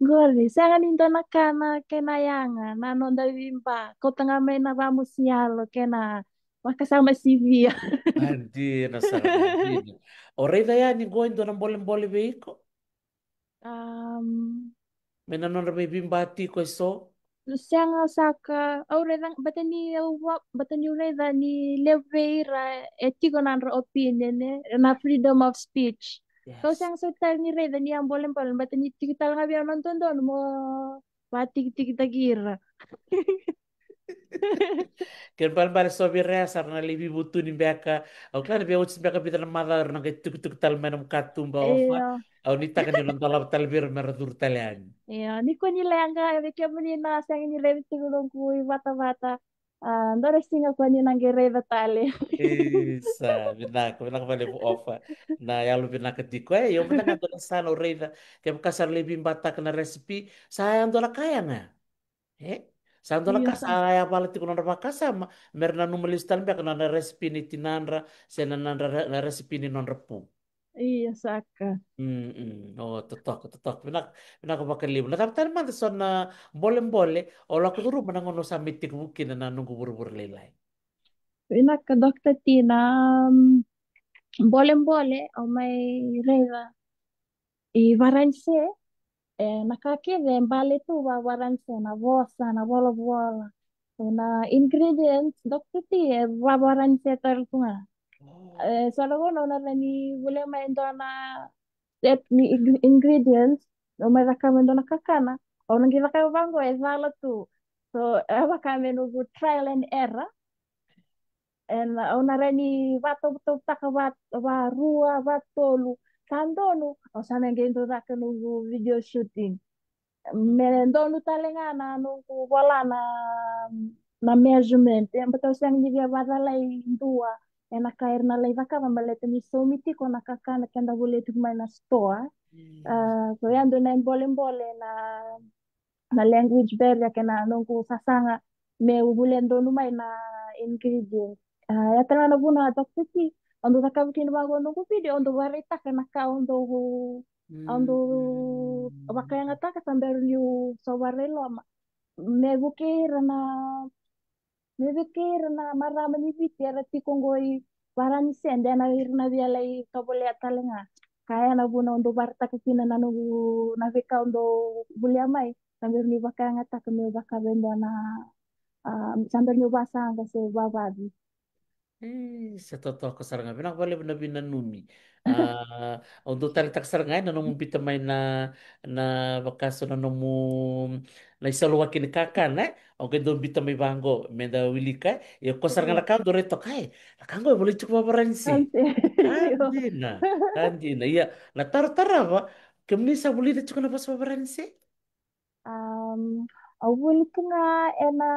Qori, sega ni dua na ka na kena yaga, na noda veiba, kauta ga mai na vamusiyalo, kena vakasama sivia. A, dina sara ga, dina. O raica yani qo e dua na bolebole vei iko? Um, me na nodra mai veiba tiko e so? Sega saka, au raica, bata ni au va, bata ni au raica ni levu vei ira e tiko na nodra opinion, e, na freedom of speech. Yes. Kau sega soti tale ni raica ni a bolebole, bata ni tiko tale ga vei au na dodonu mo vatikitikitaki ira. Kena balebale so vei ira ya sa ra na lai veivutuni beka. Au kila ni via oti beka vica na macawa era na qai tukituki tale mai na nomu katuba, Ofa. Io. Au nuitaka ni na dolava tale vei ira mera curu tale yani. Io, ni ko ni leqa, vei kemuni na sega ni raica tiko noqu ivatavata. A, dua na siga ko ni na qai raica tale. Isa, vinaka, vinaka vakalevu Ofa. Na yalo vinaka tiko. E, io, vinaka dua na sa na au raica. Kevaka sa ra lai veibataka na recipe, sa yadua na ka yaga. E? Sa dua na ka sa yavala tiko nodra vakasama, mera nanuma lesu tale beka na, na recipe ni tinadra, se na, na, na, na recipe ni nodra pu. Ia saka. Mm, mm. O, totoka, totoka. Vinaka, vinaka vakalevu. Na cava tale mada so na bolebole o lako curuma na gauna o sa mai tekivu kina na noqu vuravura lailai? Vinaka Doctor Tina. Bolebole au mai raica i Varanise, e, na ka kece e bale tu va Varanise, na vosa, na volavola, na ingredients, Doctor T, e va Varanise tale tu ga. E, so na gauna au na rawa ni volia mai e dua na set ni ing- ingredients, au mai cakava e dua na kakana, au na qai cakava vaqo e cala tu. So e vaka me noqu trial and error. And au na rawa ni vatovotovotaka va, varua, vatolu. Sa donu, au sa na qai dau caka noqu video shooting. Me donu tale ga na noqu vola na, na measurement. E, baleta au sega ni via vacalai dua. ena ka era na lai cakava baleta ni saumi tiko na kakana keda volia tiko mai na sitoa. A, so ya dua na ibolebole na na language barrier kei na noqu sasaga meu volia donu mai na ingredient. A, ya tale ga na vuna, Doctor T, au dau cakava kina vaqo noqu video, au dau vakaraitaka na ka au dau au dau vakayagataka sa bera niu sova rai loma. Me vukei ira na me vukei ira na marama ni Viti era tiko qo i Varanise, de na ira na via lai tovolea tale ga. Ka ya na vuna au dau vakaraitaka kina na noqu na veika au dau volia mai, sa bera niu vakayagataka meu cakava e dua na, a, sa bera niu vasaqa se vavavi. E, sa totoka sara ga. Vinaka vakalevu na veinanumi. A, au dau taleitaka sara ga e na nomu biuta mai na, na vaka so na nomu, na isaluwaki ni kakana, e? Au qai dau biuta mai vaqo me da wilika, e? Ia ko sara ga na ka au dau rai toka, e, na ka qo e volai tiko vaVaranise. Varanise. Ka dina, ka dina. Ia, na taro tarava, kemuni sa vulica tiko na vosa vaVaranise? Am, au vuli tu ga ena,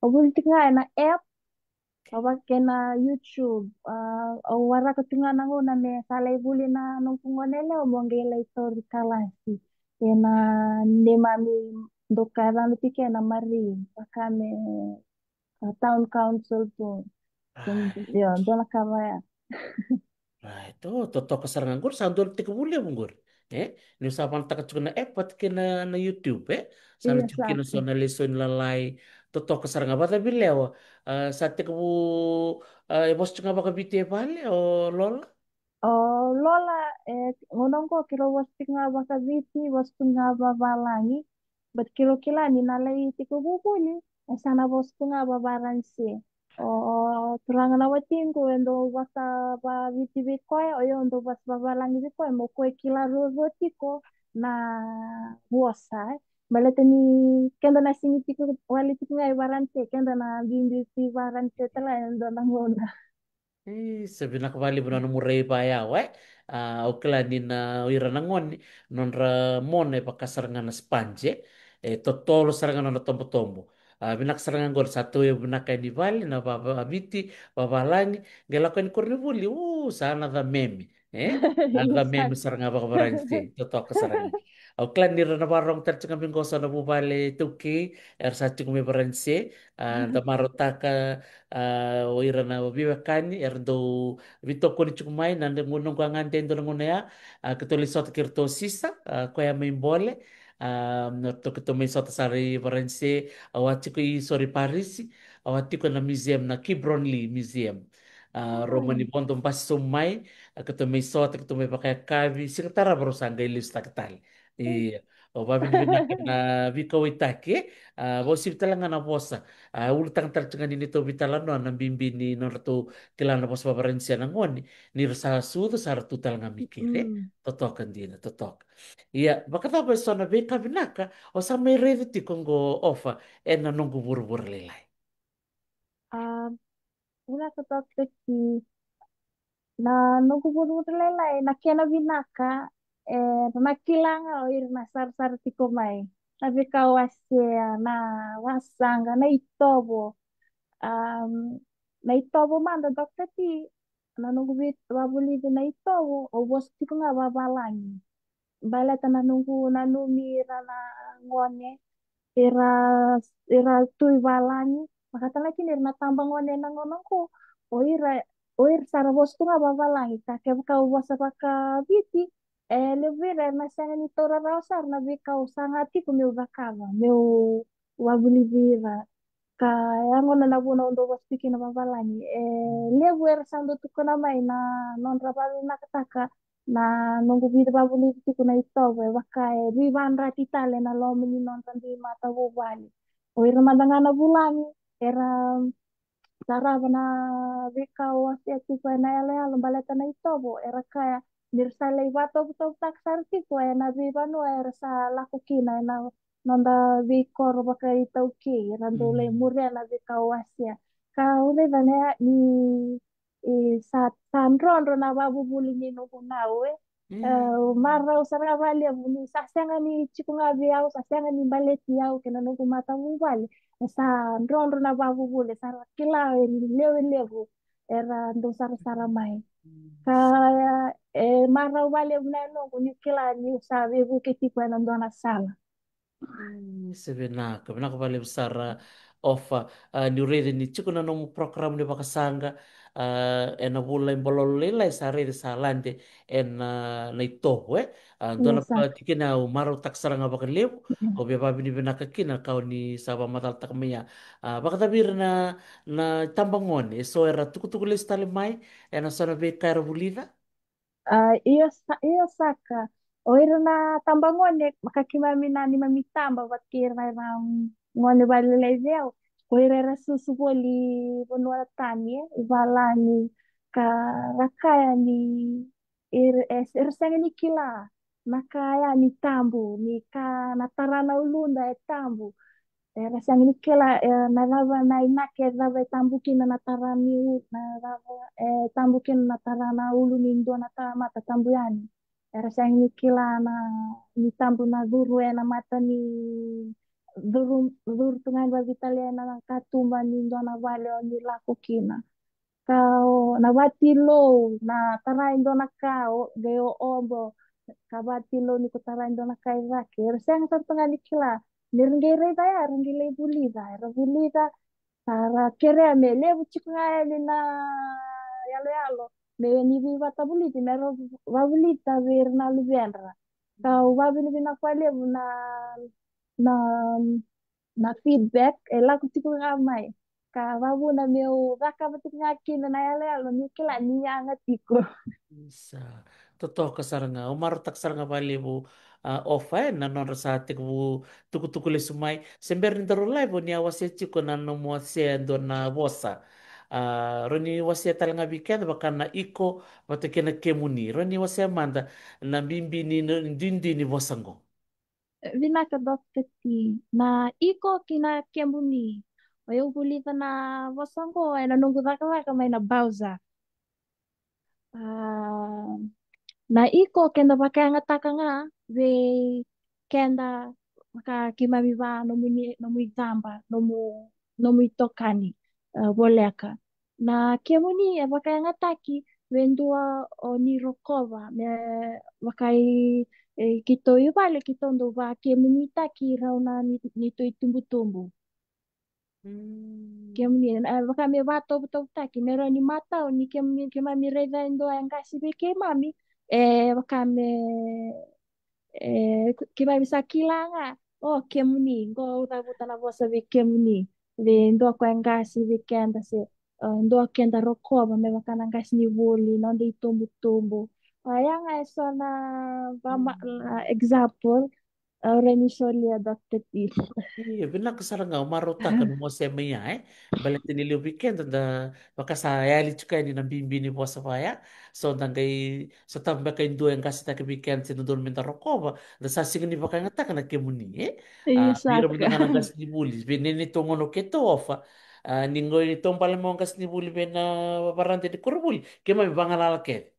au vuli tu ga ena app, au vaka kei na YouTube. A, au waraka tu ga na gauna me sa lai vuli na noqu gone yalewa mo qai lai tauri kalasi ena neimami doka e yacana tiko ena Marie, vaka me, a, town council tu. Io, dua na ka vaya. Right. O, totoka sara ga qori, sa dua na tekivu levu qori. E? Niu sa vanataka tiko na app vata kei na, na YouTube, e? Sa na tiko kina so na lesoni lalai. Totoka sara ga, vakacavi lewa. A, sa tekivu, a, e vosa tiko ga vakaviti e vale, o Lola? O Lola, e, gauna oqo keirau vosa tiko ga vakaviti, vosa tiko ga vavalagi. But keirau kila ni na lai tiko vuvuli, e sa na vosa tu ga vaVaranise. O, o turaga na watiqu e dau vosa vaviti vei koya, o yau dau vosa vavalagi vei koya, mo koya kila ruarua tiko na vosa, e. Baleta ni keda na sigi tiko wale tiko ga i Varanise, keda na biubiu tu i Varanise tale e dua na gauna. E, sa vinaka vakalevu na nomu rai vayau, e. A, au kila ni na o ira na gone, nodra mona e vaka sara ga na sponge, e totolo sara ga nona tobotobo. A, vinaka sara ga qori sa tauyavu vinaka yani vale na vaviti, vavalagi, qai lako yani koronivuli, u, sa na ca meme. E? Na ca meme sara ga vakavaranise, totoka sara ga. Au kila ni ra na vakarorogo tale tiko ga mai qo so na vuvale iTaukei era sa tiko mai Varanise. A, da marautaka, a, o ira na veiwekani era dau veitokoni tiko mai na noqu a gade e dua na gauna ya. A, keitou lai sota kei iratou o Sisa, a, koya mai Bole. A, na ratou keitou mai sota sara i Varanise, au a tiko i, sorry, Parisi. Au a tiko na museum, na Quiberonly Museum. A, rau mani vodo basi sobu mai, a, keitou mai sota, keitou mai vakayakavi, siga tarava rau sa qai lesutaki tale. Ia, au vakavinavinaka na veikauwaitaki, e. A, vakauasivi tale ga na vosa. A, ulutaga tale tiko ga ni neitou veitalanoa na bibi ni nodratou kila na vosa vaVaranise na gone, ni ra sa sucu sa ratou tale ga mai kere. Totoka dina, totoka. Ia, vakacava e so na veika vinaka o sa mai raica tiko qo, Ofa, ena noqu vuravura lailai? A, vinaka toka ki na noqu vuravura lailai, na kena vinaka, e, na kila ga o ira na sarasara tiko mai. Na veika au wasea, na wasaqa, na itovo. Am, na itovo mada, Doctor T, na noqu vei, vavulici na itovo, au vosa tiko ga vavalagi. Baleta na noqu nanumi ira na gone, ira, ira tu i valagi. Vakatale kina ira na tabagone ena gauna qo, o ira, o ira sa ra vosa tu ga vavalagi. Ka kevaka au vosa vakaviti, e levu vei ira era na sega ni taura rawa sara na veika au saga tiko meu cakava, meu vavulici ira. Ka ya gona na vuna au dau vosa tiko kina vavalagi. E levu era sa dau tukuna mai na nodra vakavinakataka na noqu vica vavulici tiko na itovo, e vaka e veivakayadrati tale na loma ni nodra dui matavuvale. O ira mada ga na vulagi era tarava na veika au wasea tiko ena yaloyalo baleta na itovo, era kaya ni ra sa lai vakatovotovotaka sara tiko ena veivanua era sa lako kina ena noda veikoro vakaitaukei, era dau lai muria na veika au wasea. Ka au raica ni, e, sa, sa drodro na vavuvuli ni noqu nau, e. E, marau sara ga vakalevu ni sa sega ni tiko ga vei au, sa sega ni baleti au kei na noqu matavuvale. E sa drodro na vavuvuli, sa ra kila e lewe levu. era dau sarasara mai. Ka e marau vakalevu na yaloqu niu kila niu sa veivuke tiko ena dua na sala. Mm, se vinaka, vinaka vakalevu sara Ofa. Ah, niu raica ni tiko na nomu program ni vakasaqa, ah, ena vula i Balolo lailai sa raica sa lade ena, ah, na itovo, e? Ah, dua na tikina au marautaka sara ga vakalevu, au via vakavinavinaka kina ka o ni sa vakamacalataka mai ya. Ah, vakacava ira na, na itabagone, eso era tukutuku lesu tale mai ena so na veika era vulica? Ah, io sa-, io saka. O ira na tabagone, vaka keimami na neimami taba vata kei ira na, ira na gone vakalailai vei au. Ko ira era susu voli vanua tani, e, i valagi, ka ra kaya ni ira, e, era sega ni kila na ka ya ni tabu, ni ka na tara na uluda e tabu. Era sega ni kila, e, na cava na inaki, e cava e tabu kina na tara ni u-, na cava e tabu kina na tara na ulu ni dua na tamata tabu yani. Era sega ni kila na, ni tabu na curu ena mata ni curu, curu tu ga ni vavitalia ena katuba ni dua na vale o ni lako kina. Ka o na vatilou, na tara e dua na ka, o, qai o obo, ka vatilou ni ko tara e dua na ka i cake. Era sega sara tu ga ni kila. Ni ra qai raica ya, ra qai lai vulica. Era vulica, sa ra kerea me levu tiko ga yani na yaloyalo. Me ni veivatavulici, me ra vavulica vei ira na luvedra. Ka au vakavinavinaka vakalevu na, na, na feedback e lako tiko ga mai. Ka vavuna meu cakava tiko ga kina na yaloyalo niu kila ni yaga tiko. Isa. Totoka sara ga, au marautaka sara ga vakalevu, ah, Ofa, e, na nodra sa tekivu tukutuku lesu mai. Se bera ni daru live, o ni a wasea tiko na nomu wasea e dua na vosa. Ah, rawa ni wasea tale ga vei keda vaka na iko vata kei na kemuni. Rawa ni wasea mada na bibi ni, ni duidui ni vosa qo. Vinaka, Doctor T. Na iko kei na kemuni. O yau vulica na vosa qo ena noqu cakacaka mai na Bowser. Ah, na iko keda vakayagataka ga vei keda, vaka keimami va, nomu ni, nomu icaba, nomu, nomu itokani, ah, voleka. Na kemuni e vakayagataki vei dua o ni rokova, me vaka i, e, keitou i vale, keitou dau vakemunitaki rau na ni, neitou itubutubu. Mm. Kemuni, e, vaka me vatovutovutaki, me rawa ni matau ni kemuni, keimami raica e dua e qasi vei keimami, e, vaka me, e, keimami sa kila ga, o, kemuni, qo au cavuta na vosa vei kemuni, vei dua ko e qasi vei keda se, e, dua keda rokova, me vaka na qasenivuli, noda itubutubu. A, ya ga e so na, vama-, mm, na example, au rawa ni solia, Doctor T. Io, vinaka sara ga, au marautaka na nomu wasea mai ya, e? Baleta ni levu vei keda da vaka sa yali tiko yani na bibi ni vosa vaya. So da qai sotava beka e dua e qasetaki vei keda se dodonu me da rokova, da sa sega ni vakayagataka na kemuni, e? Io, ah, vei ira saka. Mada ga na qasenivuli, vei neitou gauna keitou, Ofa. Ah, ni qo ni taubale mai o qasenivuli vei na varada ni koronivuli, keimami vagalala kece.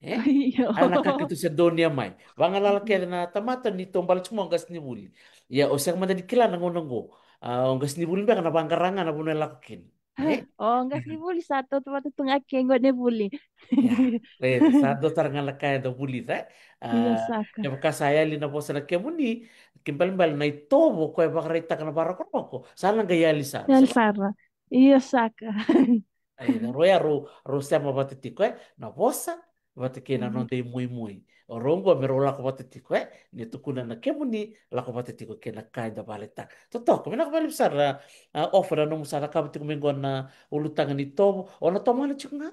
E? Io. A na ka keitou se donuya mai. Vagalala kece na tamata ni taubale tiko mai o qasenivuli. Ia, o sega mada ni kila na gauna qo. Ah, o qasenivuli beka na vaqara ga na vanua e lako kina. E? O qasenivuli sa tautauvata tu ga kei gonevuli. Ia, e, sa dua tale ga na ka eda vulica, e? Io, ah, saka. Kevaka sa yali na vosa na kemuni, kena ibalebale na itovo ko e vakaraitaka na vakarokoroko, sa na qai yali sara. Yali sara. Io, saka. Ai, na rau ya rau, rau sema vata tiko, e? Na vosa vata kei na, mhm, noda imoimoi. O rau qo me rau lako vata tiko, e? Ni tukuna na kemuni, lako vata tiko kei na ka eda vakaraitaka. Totoka, vinaka vakalevu sara, ah, Ofa, na nomu sa cakava tiko mai qo na ulutaga ni tovo. O na tomana tiko ga?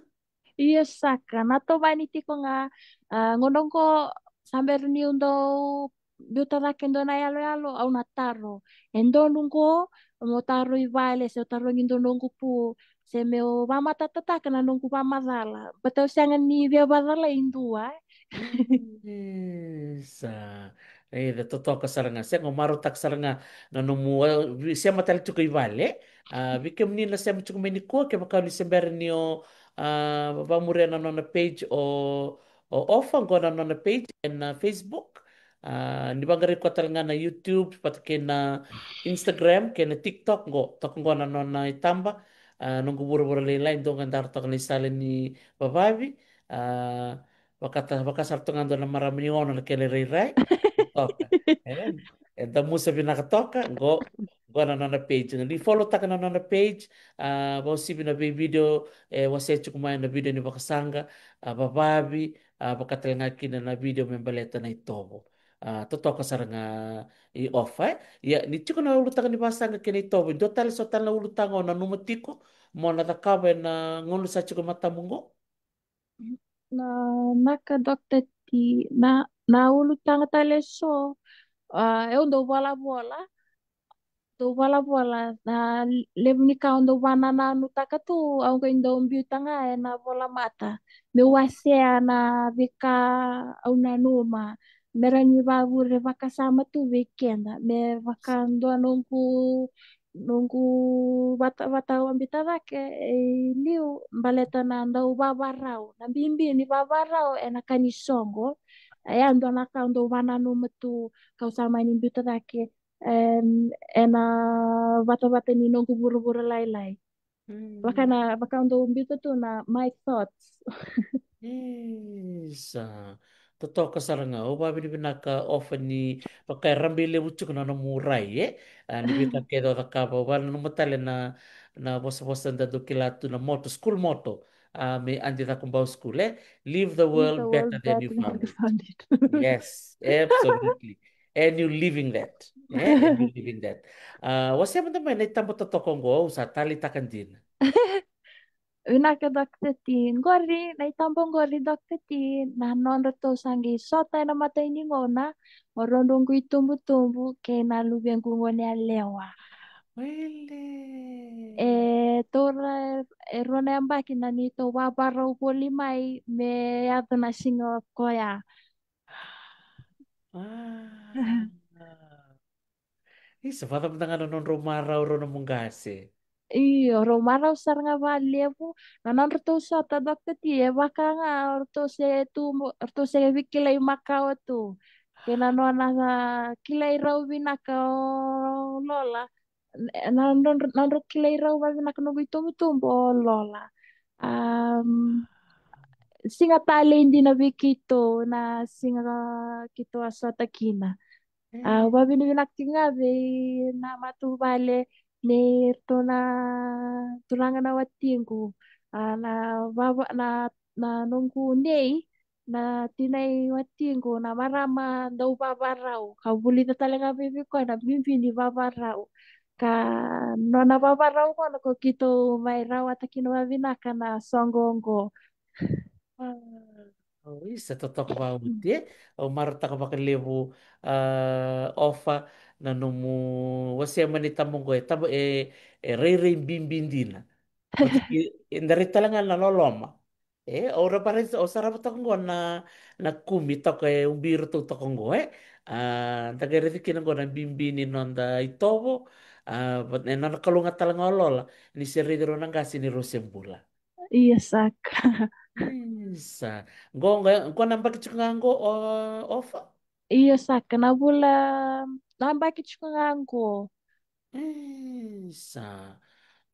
Io, saka, na tomani tiko ga, ah, gauna qo sa bera niu dau biuta cake e dua na yaloyalo, au na taro. E donu qo, mo taro i vale, se au tarogi dua noqu pu, se meu vakamatatataka na noqu vakamacala. Baleta au sega ni via vakacalai e dua. Isa. E, da totoka sara ga. Sega, au marautaka sara ga na nomu, ah, vi-, sema tale tiko i vale. Ah, vei kemuni na sema tiko mai nikua, kevaka ni se bera ni o, ah, vakamuria na nona page o, o Ofa, qo na nona page ena Facebook. Ah, ni vaqarai koya tale ga na YouTube, vata kei na Instagram, kei na TikTok, qo, toka qo na nona itaba. A, noqu vuravura lailai, dou ga daru toka na isala ni vavavi. A, vakata, vaka sara toka ga dua na marama ni ono na kele rairai. Toka. E, e damusa vinaka toka, qo, qo na nona page. Ni follow taka na nona page, a, vausivi na vei video, e, wasea tiko mai na video ni vakasaqa, a, vavavi, a, vaka tale ga kina na video me baleta na itovo. A, totoka sara ga i Ofa, e. Ia, ni tiko na ulutaga ni vasaqa kei na itovo, dua tale so tale na ulutaga o nanuma tiko, mo na cakava ena gauna sa tiko e matamu qo? Na, naka, Doctor T, na, na ulutaga tale so, a, eu dau volavola, dau volavola, na levu ni ka au dau vanananutaka tu, au qai dau biuta ga ena volamata. Meu wasea na veika au nanuma, me rawa ni vavure vakasama tu vei keda, me vaka dua noqu, noqu vata, vata au a biuta cake e liu, baleta na dau vavarau, na bibi ni vavarau ena ka ni soqo. E a dua na ka au dau vananuma tu, kau sa mani biuta cake, em, ena vatavata ni noqu vuravura lailai. Mm. Vaka na, vaka au dau biuta tu na my thoughts. Isa. Totoka sara ga, au vavinavinaka Ofa ni vaka e rabe levu tiko na nomu rai, e? A, ni veika kece o cakava, au vananuma tale na, na vosavosa da dau kila tu na motto, school motto, a, me Adi Cakobau School, e? Leave the world better than you found it. Yes, absolutely. And you living that. E? And you living that. A, wasea mada mai na itaba totoka oqo, au sa taleitaka dina. Vinaka, Doctor T. Qori, na itaba qori, Doctor T, na nodratou sa qai sota ena imatai ni gauna, o rau noqu itubutubu kei na luvequ gone yalewa. Wele. E taura e rua na yabaki na neitou vavarau voli mai me yaco na siga koya. A. Isa, vacava mada ga na nodrau marau rau na nomu qase? Io, rau marau sara ga vakalevu. Na nodratou sota, Doctor T, e vaka ga o ratou se tu, o ratou se veikilai makawa tu. Kei na nona, a, kilai rau vinaka o Lola. Na, na, nodrau kilai rau vavinaka noqu itubutubu o Lola. Am, siga talei dina vei keitou na siga keitou a sota kina. A, au vavinavinaka tiko ga vei na matavuvale nei ratou na turaga na watiqu. A, na vava, na, na noqu nei, na tinai watiqu, na marama dau vavarau. Ka vulica tale ga vei, vei koya na bibi ni vavarau. Ka nona vavarau gona ko keitou mai rawata kina vavinaka na soqo oqo. A, o, isa, totoka vakaoti, e? Au marautaka vakalevu, a, Ofa, na nomu wasea mai na itaba oqo, e taba, e, e rairai bibi dina. Oti ki, e da rai tale ga na loloma. E, au raica, au sarava toka oqo na, na kumi toka e ubi iratou toka oqo, e. A, da qai raica kina oqo na bibi ni noda itovo, a, va-, e nona kalougata tale ga o Lola ni se raici rau na qase ni rau se bula. Ia saka. Isa. Qo, qo, qo na yabaki tiko ga qo, o, Ofa? Ia saka, na vula, na yabaki tiko ga qo. Isa.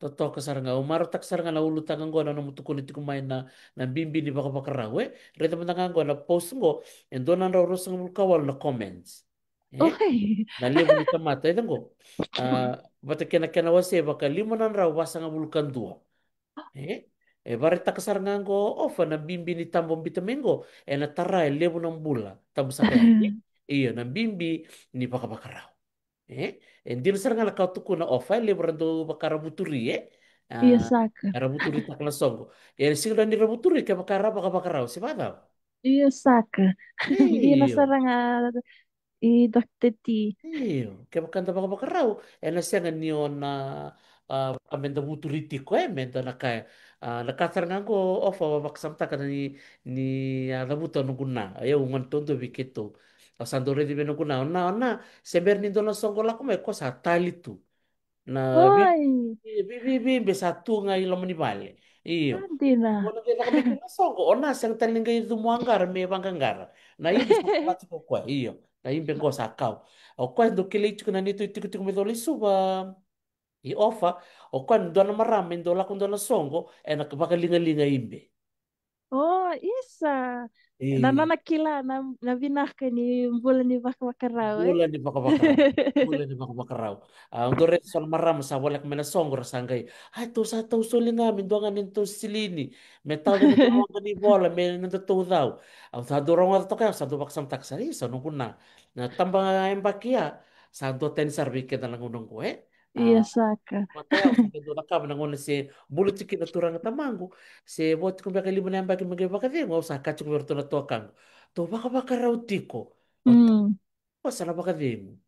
Totoka sara ga, au marautaka sara ga na ulutaga qo na nomu tukuna tiko mai na, na bibi ni vakavakarau, e? Raica mada ga qo na post qo, e dua na drau ruasagavulu ka walu na comments. E? Oi. Na levu ni tamata, e qo. A, vata kei na kena wasei vaka lima na drau vasagavulu ka dua. E? E vakaraitaka sara ga qo Ofa na bibi ni taba o biuta mai qo, ena tara e levu na bula, tabu saka yani. Io, na bibi ni vakavakarau. E? E dina sara ga na ka o tukuna Ofa, e levu ra dau vaka ra vuturi, e? A, ia saka. Ra vuturitaka na soqo. E sega ni ra vuturi kevaka ra vakavakarau, se vakacava? Ia saka. Io. Dina sara ga i Doctor T. Io, kevaka da vakavakarau, ena sega ni o na, a, vaka me da vuturi tiko, e, me da na kaya. A, na ka sara ga qo Ofa, au vakasamataka ni, ni a cavuta o noqu na. Au gone taudua vei keitou. Au sa dau raici vei noqu na, o na, o na, se bera ni dua na soqo lako mai, ko sa tali tu. Na vi-, oi, vi-, vi-, vi-, vibe sa tu ga i loma ni vale. Io. A, dina. Ko na qai lako mai kina na soqo, o na sega tale ni qai cumu a qara me vaqaqara. Na ibe sa kau tiko o koya, io. Na ibe qo sa kau. O koya dau kilai tiko na neitou itikotiko mai Colo-i-Suva. I Ofa, o koya na dua na marama e dau lako dua na soqo ena vakaligaliga ibe. O, isa. Na nona kila na, na vinaka ni bula ni vakavakarau, e? Bula ni vakavakarau. Bula ni vakavakarau. A, au dau raica so na marama sa voleka mai na soqo ra sa qai, "Ai, tou sa tau soli ga me dua ga ni tou silini. Me tau na noda ni vola, me noda tou cau." Au sa dau rogoca toka ya, au sa dau vakasamataka sara, isa, noqu na. Na taba yabaki ya, sa dua tani sara vei keda na gauna oqo, e? Ia saka. Vata ya, au sa qai dau cakava na gauna se bula tiko kina turaga tamaqu, se vo tiko beka e lima na yabaki me qai vakacegu, au sa kaya tiko vei iratou na tuakaqu, "Tou vakavakarau tiko." O, mm, tou sa na vakacegu.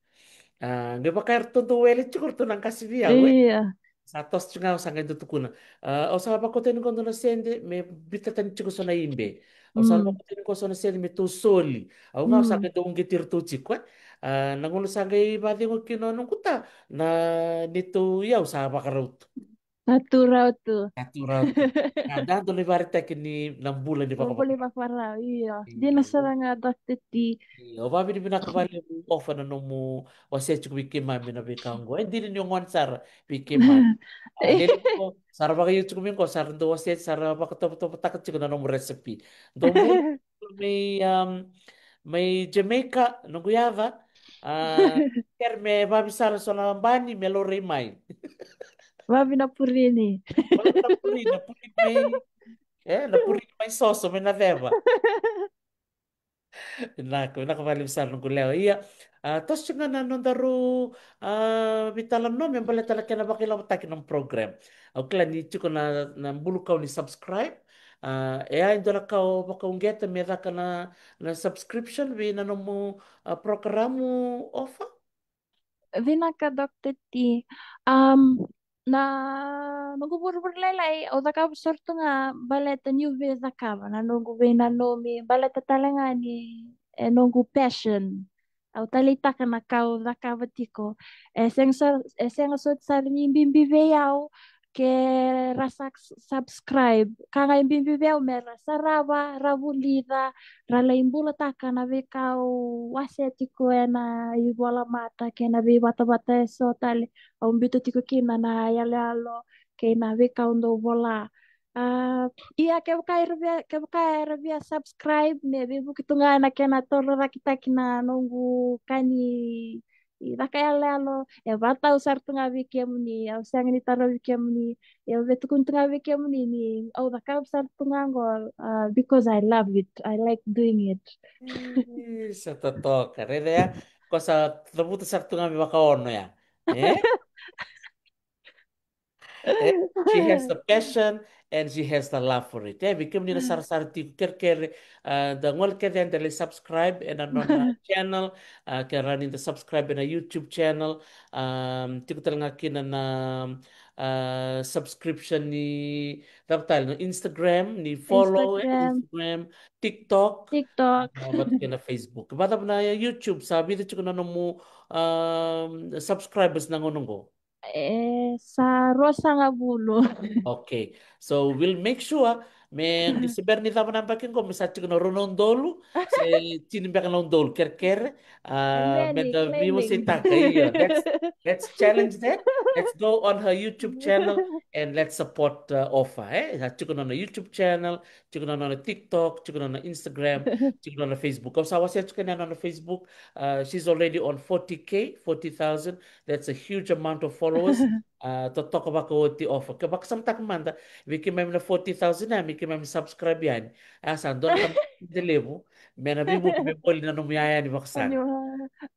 A, qai vaka iratou dau wele tiko iratou na qase vei au, e? Ia. Sa toso tiko ga, au sa qai dau tukuna, "A, au sa vakauta yani qo dua na sede me biuta tani tiko so na ibe. Au sa vakauta yani qo so na sede me tou soli." Au ga au sa qai dau uqeti iratou tiko, e? A, na gauna sa qai vakacegu kina o noqu ta, na neitou iyau sa vakarau tu. Sa tu rawa tu. Sa tu rawa tu. A, dua na ivakaraitaki ni na bula ni vakavakarau. Bula ni vakavakarau, io. Dina sara ga, Doctor T. Io, au vakavinavinaka vakalevu Ofa na nomu wasea tiko vei keimami na veika oqo. E dina ni o gone sara vei keimami. A, lele qo, sa ra vakaiu tiko mai qo, sa ra dau wasea, sa ra vakatovotovotaka tiko na nomu recipe. Dou bula mai, um, mai Jamaica, noqu yaca. A, kere me vavisala so na bani me laurai mai. Vavi na purini. Vavi na purini, na purini mai, e, na purini mai soso, mai na ceva. Vinaka, vinaka vakalevu sara noqu lewa. Ia, a, toso ga na nodaru, a, veitalanoa me baleta na kena vakailavotaki na program. Au kila ni tiko na, na bulu kau ni subscribe. A, e a, e dua na ka o vakauqeta me caka na, na subscription vei na nomu, a, program, Ofa? Vinaka, Doctor T. Um, na noqu vurevure lailai, au cakava sara tu ga baleta niu via cakava, na noqu veinanumi, baleta tale ga ni, e noqu passion. Au taleitaka na ka au cakava tiko. E sega so, e sega soti sara ni bibi vei au ke ra sa subscribe. Ka ga e bibi vei au me ra sarava, ra vulica, ra lai bulataka na veika au wasea tiko ena ivolamata kei na veivatavata eso tale au biuta tiko kina na iyaloyalo kei na veika au dau vola. A, ia kevaka era via, kevaka era via subscribe, me veivuke tu ga ena kena torocaketaki na noqu ka ni caka iyaloyalo, e vakatau sara tu ga vei kemuni, au sega ni tarovi kemuni, au via tukuna tu ga vei kemuni ni au cakava sara tu ga qo, a, because I love it, I like doing it. Ih, sa totoka, raica ya, ko sa cavuta sara tu ga me vakaono ya. E? E, she has the passion and she has the love for it. E, vei kemuni na sarasara tiko, kerekere, a, da gole kece yani da lai subscribe ena nona channel, a, ke rawa ni da subscribe ena YouTube channel, a, tiko tale ga kina na, a, subscription ni, cava tale, na Instagram, ni follow, e, Instagram, TikTok, TikTok, a, vata kei na Facebook. Vacava na YouTube, sa vica tiko na nomu, a, subscribers na gauna oqo? E, sa ruasagavulu. Okay. So we'll make sure me, se bera ni cava na yabaki qo, me sa tiko na rua na udolu, se tini beka na udolu, kerekere. A, me da veiwaseitaka, io. Let's, let's challenge that. Let's go on her YouTube channel and let's support, uh, Ofa, e? Sa tiko na nona YouTube channel, tiko na nona TikTok, tiko na nona Instagram, tiko na nona Facebook. Au sa wasea tiko na nona Facebook. Uh, she's already on forty K, forty thousand. That's a huge amount of followers. A, totoka vakaoti Ofa. Ke vakasamataka mada, vei keimami na forty thousand ya, me keimami subscribe yani. A, sa dua na tamata levu me na veivuke me voli na nomu iyaya ni vakasaqa.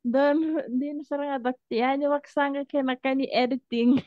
Dua, dina sara ga, Doctor, iyaya ni vakasaqa kei na ka ni editing.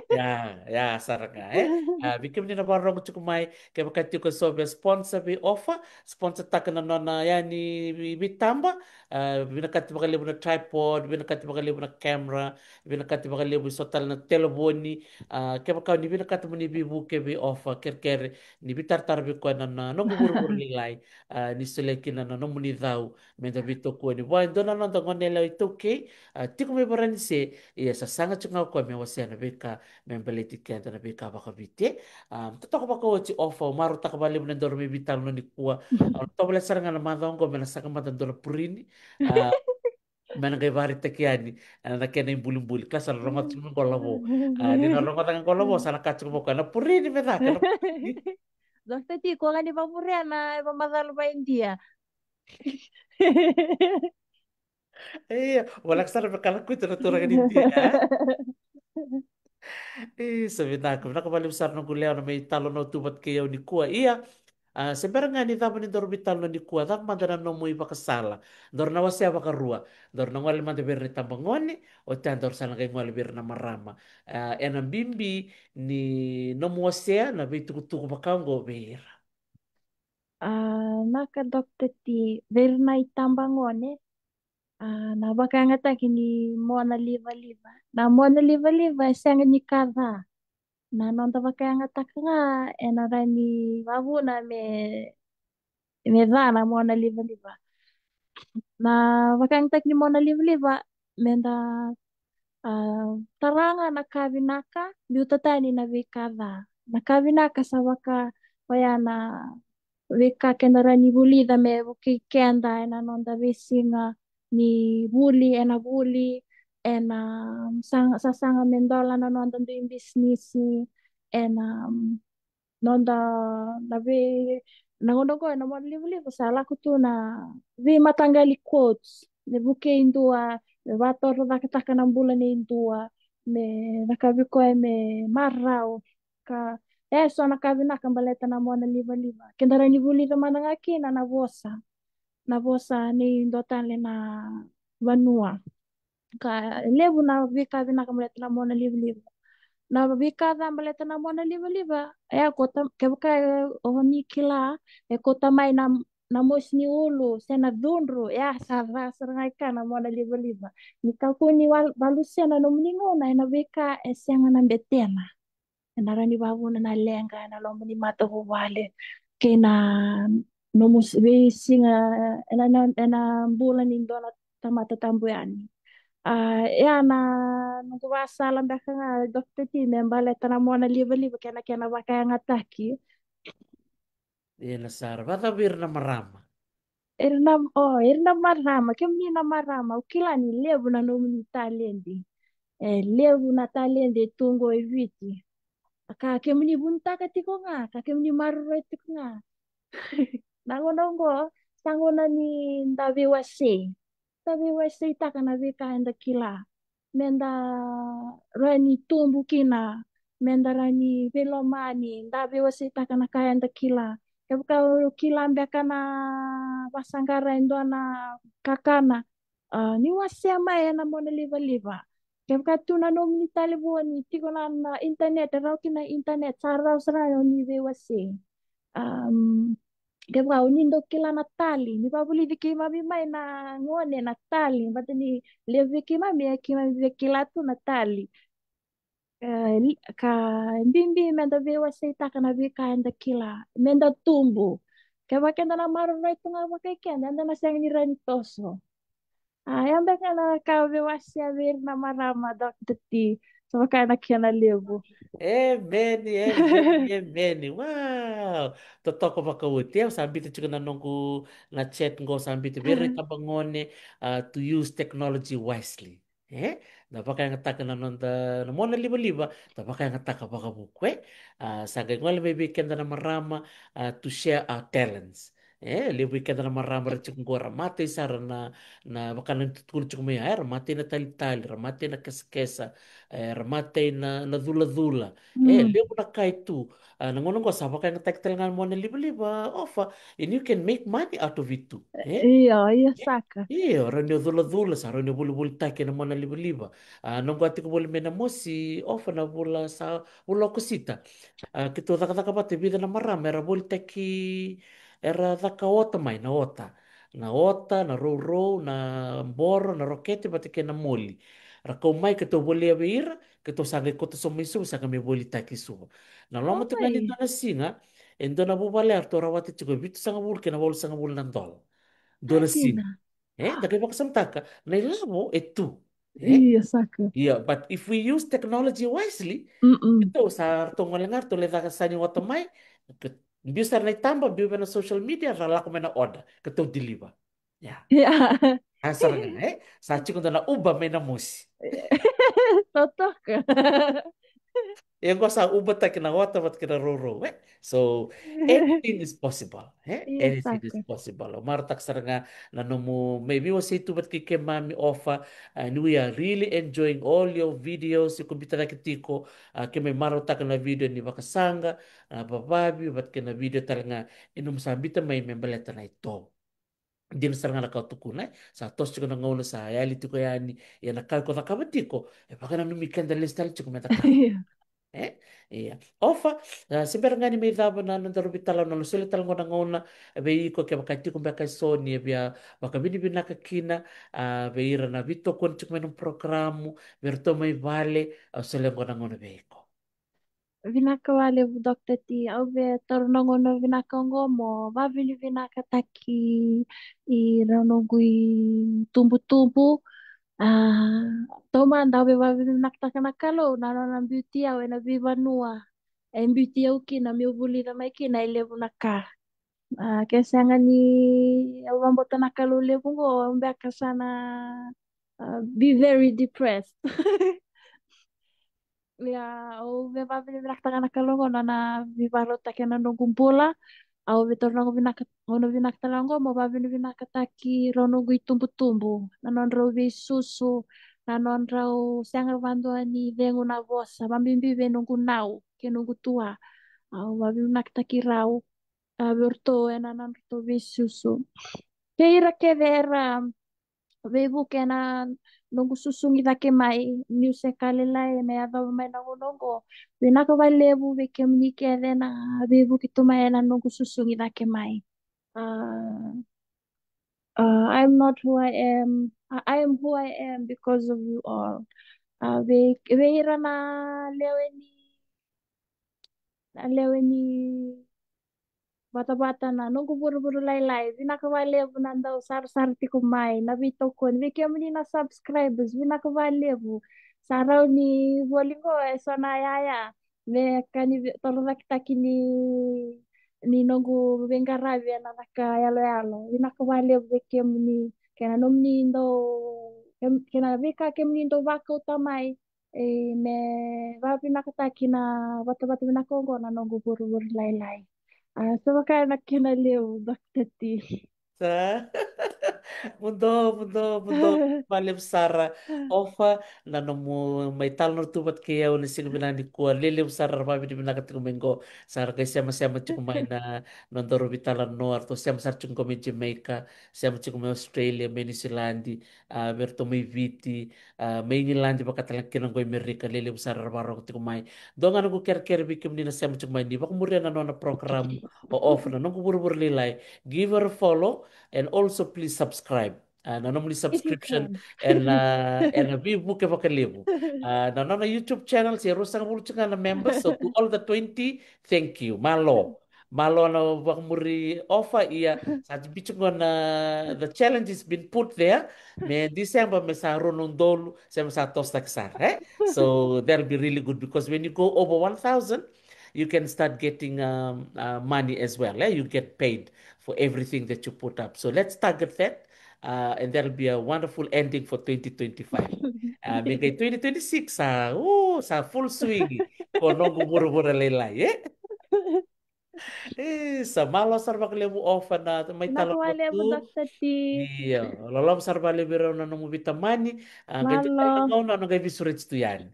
Ya, ya sara ga, e. A, vei kemuni na vakarorogo tiko mai, kevaka tiko eso via sponsor vei Ofa, sponsor taka na nona iyaya ni veitaba. A, vinakati vakalevu na tripod, vinakati vakalevu na camera, vinakati vakalevu eso tale na televoni. A, kevaka ni vinakata mo ni veivuke vei Ofa, kerekere ni veitaratara vei koya na, na noqu vurevure lailai. A, ni solia kina na nomuni cau me da veitokoni. Vua e dua na noda goneyalewa iTaukei, a, tiko mai Varanise, ia sa saga tiko ga o koya me wasea na veika me baleti keda na veika vakaviti. A, totoka vakaoti Ofa, au marautaka vakalevu na daru mai veitalanoa nikua. Au na tovolea sara ga na macawa oqo me na saqa mada dua na purini. A, Me na qai vakaraitaki yani na kena ibulibuli. Ka sa na rogoca tiko me qo lavo. A, ni na rogoca ga qo lavo, sa na ka tiko vaka na purini me caka na purini. Doctor T, ko ga ni vavuria na e vamacala va India. Ia, voleka sara me kala kuita na turaga ni India. E, sa vinaka, vinaka valevu sara noqu lewa na mai talanoa tu vata kei au nikua. Ia, a, se bera ga ni cava ni daru veitalanoa nikua, cava mada na nomu ivakasala? Daru na wasea vakarua, daru na gole mada vei ira na itabagone, oti a daru sa na qai gole vei ira na marama. A, ena bibi ni nomu wasea na veitukutuku vaka oqo vei ira. A, naka Doctor T, vei ira na itabagone, a, na vakayagataki ni mona livaliva. Na mona livaliva e sega ni ka ca. Na noda vakayagataka ga ena rawa ni vavuna me, me ca na mona livaliva. Na vakayagataki ni mona livaliva, meda, a, tara ga na ka vinaka, biuta tani na veika ca. Na ka vinaka sa vaka oya na veika keda rawa ni vulica me vukei keda ena noda veisiga ni vuli, ena vuli, ena sasaga me dola na noda dui bisinisi, ena noda na vei na gauna oqo ena mona livaliva sa lako tu na veimataqali quotes me vukei dua, me vatorocaketaka na bula nei dua, me na ka vei koya me marau. Ka e so na ka vinaka baleta na mona livaliva. Keda rawa ni vulica mada ga kina na vosa, na vosa nei dua tale na vanua. Ka levu na veika vinaka baleta na mona livaliva. Na veika ca baleta na mona livaliva, e a kota, kevaka o ni kila, e kota mai na na mosi ni ulu se na cudru, e a sa ca sara ga i ka na mona livaliva. Ni kakua ni valusea na nomuni gauna ena veika e sega na betena. Ena rawa ni vavuna na leqa ena loma ni matavuvale kei na nomu veisiga ena bula ni dua na tamata tabu yani. A, ia na noqu vasala beka ga Doctor T me baleta na mona livaliva kei na kena vakayagataki. Ena sara vacava ira na marama? Ira na, o, ira na marama, kemuni na marama, au kila ni levu na nomuni taledi. E levu na taledi e tu qo e Viti. Ka kemuni vunitaka tiko ga, ka kemuni maroroi tiko ga. Na gauna oqo sa gauna ni da veiwasei. Da veiwaseitaka na veika eda kila. Meda rawa ni tubu kina, meda rawa ni veilomani, da veiwaseitaka na ka eda kila. Kevaka o kila beka na vasaqara e dua na kakana, a, ni wasea mai ena mona livaliva. Kevaka tu na nomuni talevoni, tiko na, na internet, e rawa kina internet, sa rawa sara ni veiwasei. Um, kevaka o ni dau kila na tali, ni vavulici keimami mai na gone na tali, vata ni levu vei keimami, e keimami via kila tu na tali. E, li-, ka bibi meda veiwaseitaka na veika eda kila, meda tubu. Kevaka eda na maroroi tu ga vakai keda, eda na sega ni rawa ni toso. A, ia beka na ka au veiwasea vei ira na marama, Doctor T. Sa vaka na kena levu. Emeni, emeni, emeni. Wow. Totoka vakaoti. Au sa bita tiko na noqu na chat qo, sa bita vei ira na itabagone, a, to use technology wisely. E? Da vakayagataka na noda na mona livaliva, da vakayagataka vakavuku, e? A, sa qai gole mai vei keda na marama, a, to share our talents. E, levu vei keda na marama ra tiko qo ra matai sara na, na vaka na tutukulu tiko mai, e, ra matai na talitali, ra matai na kesakesa, e, ra matai na, na culacula. E, levu na ka e tu. A, na gauna qo sa vakayagataki tale ga na mona livaliva, ofa, and you can make money out of it too. E? Io, io, saka. Io, rawa ni o culacula, sa rawa ni o volivolitaki ena mona livaliva. A, noqu a tiko voli mai na mosi, ofa, na vula sa, vula Okosita. A, keitou cakacaka vata e vica na marama, era volitaki, era caka ota mai na ota. Na ota, na rourou, na boro, na rokete, vata kei na moli. Ra kau mai keitou volia vei ira, keitou sa qai kauta sobu mai Suva, sa qai mai volitaki Suva. Na loma tiko ga ni dua na siga, e dua na vuvale eratou rawata tiko e vitusagavulu kei na walusagavulu na dola. Dua na siga. E, da qai vakasamataka, na ilavo e tu. E? Io, saka. Yeah, but if we use technology wisely, keitou sa ratou gole ga, ratou lai caka sa ni ota mai, ke-, biu sara na itaba, biu vei na social media, ra lako mai na order, keitou deliver. Yeah. Yeah. A sara ga, e? Sa tiko dua na Uber mai na mosi. Totoka. E qo sa Uber-taki na ota vata kei na rourou, e? So, anything is possible, e? Anything is possible. Au marautaka sara ga na nomu mai veiwasei tu vata kei keimami, Ofa, and we are really enjoying all your videos. Iko biuta cake tiko, a, keimami marautaka na video ni vakasaqa, a, vavavi, vata kei na video tale ga e nomu sa biuta mai me baleta na itovo. Dina sara ga na ka o tukuna, e? Sa toso tiko na gauna, sa yali tiko yani, ia na ka iko cakava tiko e vakananumi keda lesu tale tiko me cakava. E? Ia. Ofa, a, se bera ga ni mai cava na noda ruvi tala na, au solia tale qo na gauna vei iko kevaka tiko beka eso ni via vakavinavinaka kina, a, vei ira na veitokoni tiko mai na programu, vei iratou mai vale, au solia qo na gauna vei iko. Vinaka vakalevu, Doctor T. Au via taura na gauna vinaka oqo mo vavinavinakataki i rau noqu itubutubu. A, taumada au via vavinavinakataka na Kalou na nona biuti au ena veivanua e biuti au kina meu vulica mai kina e levu na ka. A, ke sega ni au vakabauta na Kalou levu qo, au beka sa na, a, be very depressed. Ia, au via vavinavinakataka na Kalou qo na nona veivakarautaki ena noqu bula. Au via taura na gauna vinaka, gauna vinaka tale qo mo vavinavinakataki rau noqu itubutubu, na nodrau veisusu, na nodrau sega vadua ni cegu na vosa, vabibi vei noqu nau kei noqu tua. Au vavinavinakataki rau, a, vei iratou ena nodratou veisusu. Kei ira kece era veivuke ena noqu susugi cake mai, niu se ka lailai ena yacova mai na gauna oqo. Vinaka vakalevu vei kemuni kece na veivuke tu mai ena noqu susugi cake mai. A, a, I'm not who I am. A, I am who I am because of you all. A, vei, vei ira na lewe ni, na lewe ni vatavata na noqu vuravura lailai, vinaka vakalevu na dau sarasara tiko mai, na veitokoni, vei kemuni na subscribers, vinaka vakalevu. Sa rawa ni voli qo eso na yaya me ka ni ve-, torocaketaki ni, ni noqu veiqaravi ena caka yaloyalo. Vinaka vakalevu vei kemuni, kei na nomuni dau, kei na veika kemuni dau vakauta mai, e, me vavinakataki na vatavata vinaka oqo na noqu vuravura lailai. A, sa vaka na kena levu, Doctor T. Sa. Muduo, muduo, muduo. Vakalevu sara, Ofa, na nomu mai talanoa tu vata kei au ena siga vinaka nikua. Lelevu sara era vavinavinaka tiko mai qo. Sa ra qai semasema tiko mai na nodaru veitalanoa, ratou sema sara tiko qo mai Jamaica, sema tiko mai Australia, mai Niusiladi, a, vei iratou mai Viti, a, mai Igiladi, vaka tale kina qo i Merika, lelevu sara era vakarorogo tiko mai. Dua ga noqu kerekere vei kemuni na sema tiko mai, ni vakamuria na nona program o Ofa, na noqu vuravura lailai. Give her a follow and also please subscribe. A, na nomuni subscription ena, ena veivuke vakalevu. A, na nona YouTube channel, se ruasagavulu tiko ga na members, so to all the twenty, thank you. Malo. Malo na vakamuri Ofa, ia sa biu tiko qo na, the challenge has been put there. Me December me sa rua na udolu, se me sa tosotaki sara, e? So that'll be really good because when you go over one thousand, you can start getting, um, uh, money as well, e? You get paid for everything that you put up. So let's target that. Uh, and that'll be a wonderful ending for twenty twenty-five. Uh, me qai twenty twenty-six, sa, uh, sa full swing ko noqu vuravura lailai, e? E, sa malo sara vakalevu Ofa na mai tala. Vinaka vakalevu, Doctor T. Io, loloma sara vakalevu vei rau na nomu veitamani. A, qai dua na gauna au na qai veisureti tu yani.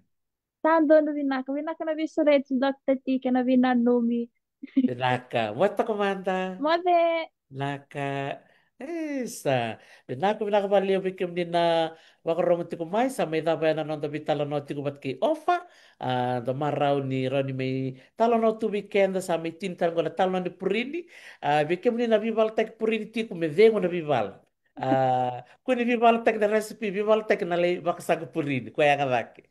Sa donu, vinaka, vinaka na veisureti, Doctor T, kei na veinanumi. Vinaka, moce toka mada. Moce. Vinaka. E, sa vinaka, vinaka vakalevu vei kemuni na vakarorogo tiko mai, sa mai cava ya na noda veitalanoa tiko vata kei Ofa. A, da marau ni rawa ni mai talanoa tu vei keda, sa mai tini tale qo na talanoa ni purini. A, vei kemuni na veivalataki purini tiko, me cegu na veivala. A, kua ni veivalataki na recipe, veivalataki na lai vakasaqa purini, koya yaga cake.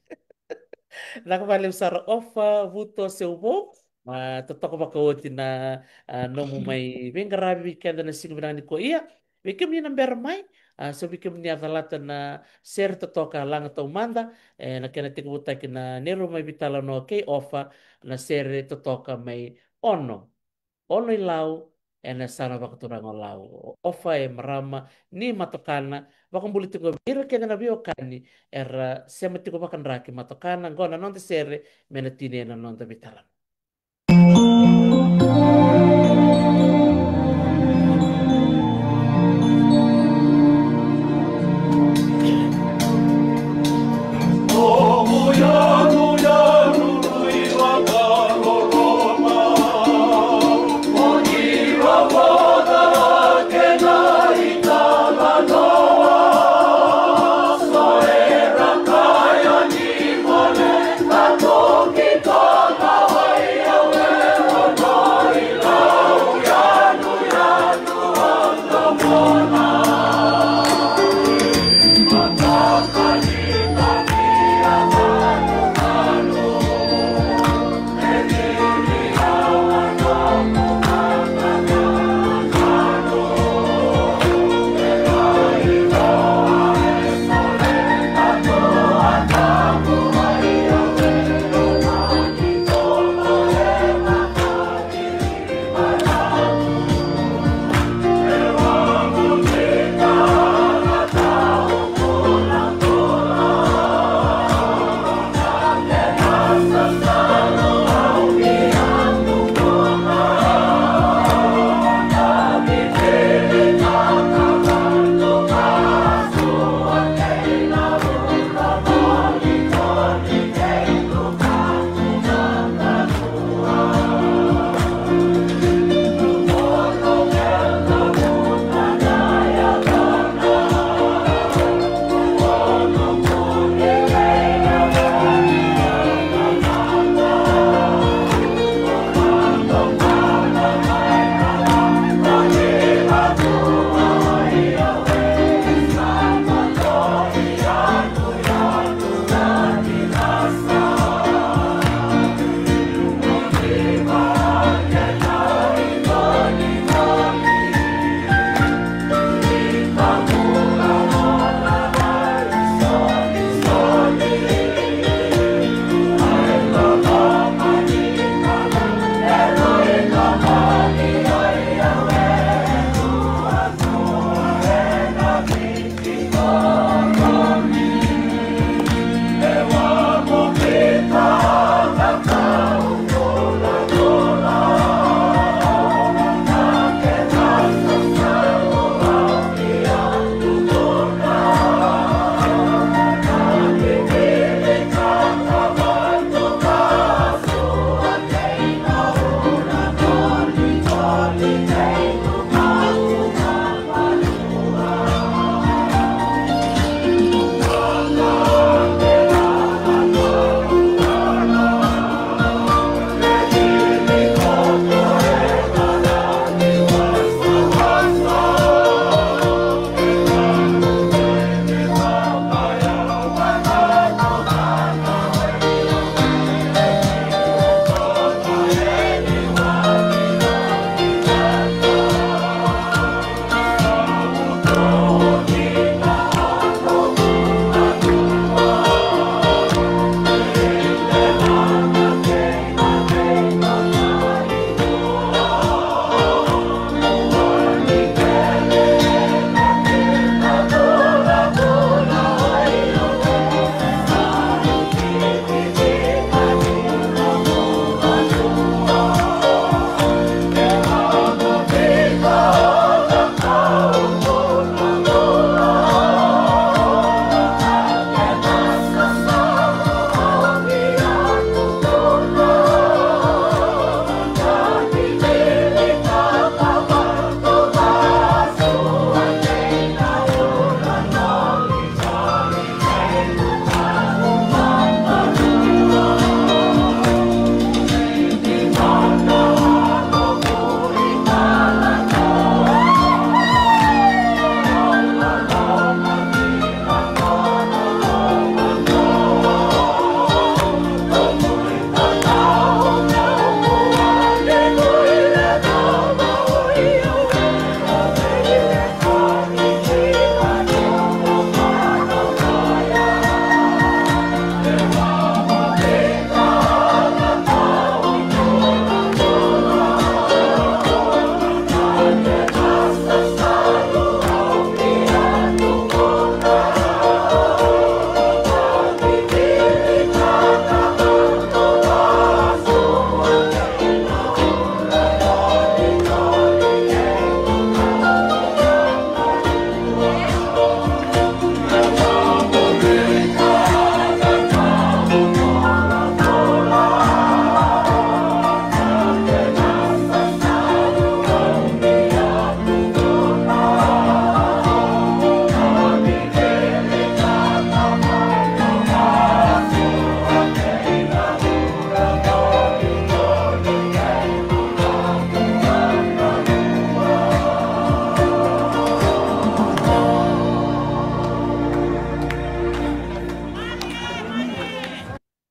Vinaka vakalevu sara Ofa Vuto Seuvou. A, totoka vakaoti na, a, nomu mai veiqaravi vei keda na siga vinaka nikua. Ia, vei kemuni na bera mai, a, so vei kemuni a calata na sere totoka Laga Taumada, e, na kena tekivutaki na neirau mai veitalanoa kei Ofa, na sere totoka mai Ono. Ono i Lau, ena yasana vakaturaga o Lau. O Ofa e marama ni matokana, vakabula tiko vei ira kece na veiwekani era sema tiko vakadraki matokana, qo na noda sere me na tini ena noda veitalanoa.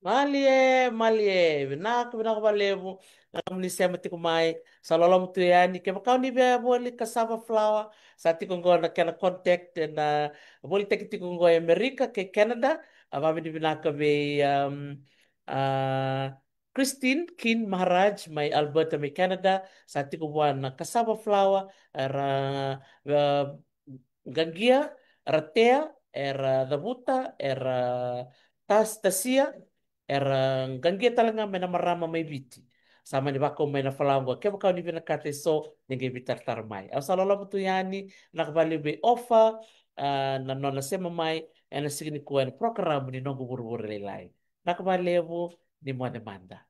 Malie, malie, vinaka, vinaka valevu. Na nomuni sema tiko mai, sa loloma tu yani. Kevaka o ni via voli cassava flour, sa tiko qo na kena contact, na volitaki tiko qo e Amerika kei Canada. A vavinavinaka vei, um, a, Christine Kin Maharaj mai Alberta mai Canada, sa tiko vua na cassava flour, era, e, qaqia, era tea, era cavuta, era tas, tasia, era qaqia tale ga mai na marama mai Viti. Sa mani vakau mai na flour qo, kevaka o ni vinakata eso, ni qai veitaratara mai. Au sa loloma tu yani, vinaka valevu vei Ofa, a, na nona sema mai ena siga nikua ena program ni Noqu Vuravura Lailai. Vinaka valevu, ni moce mada.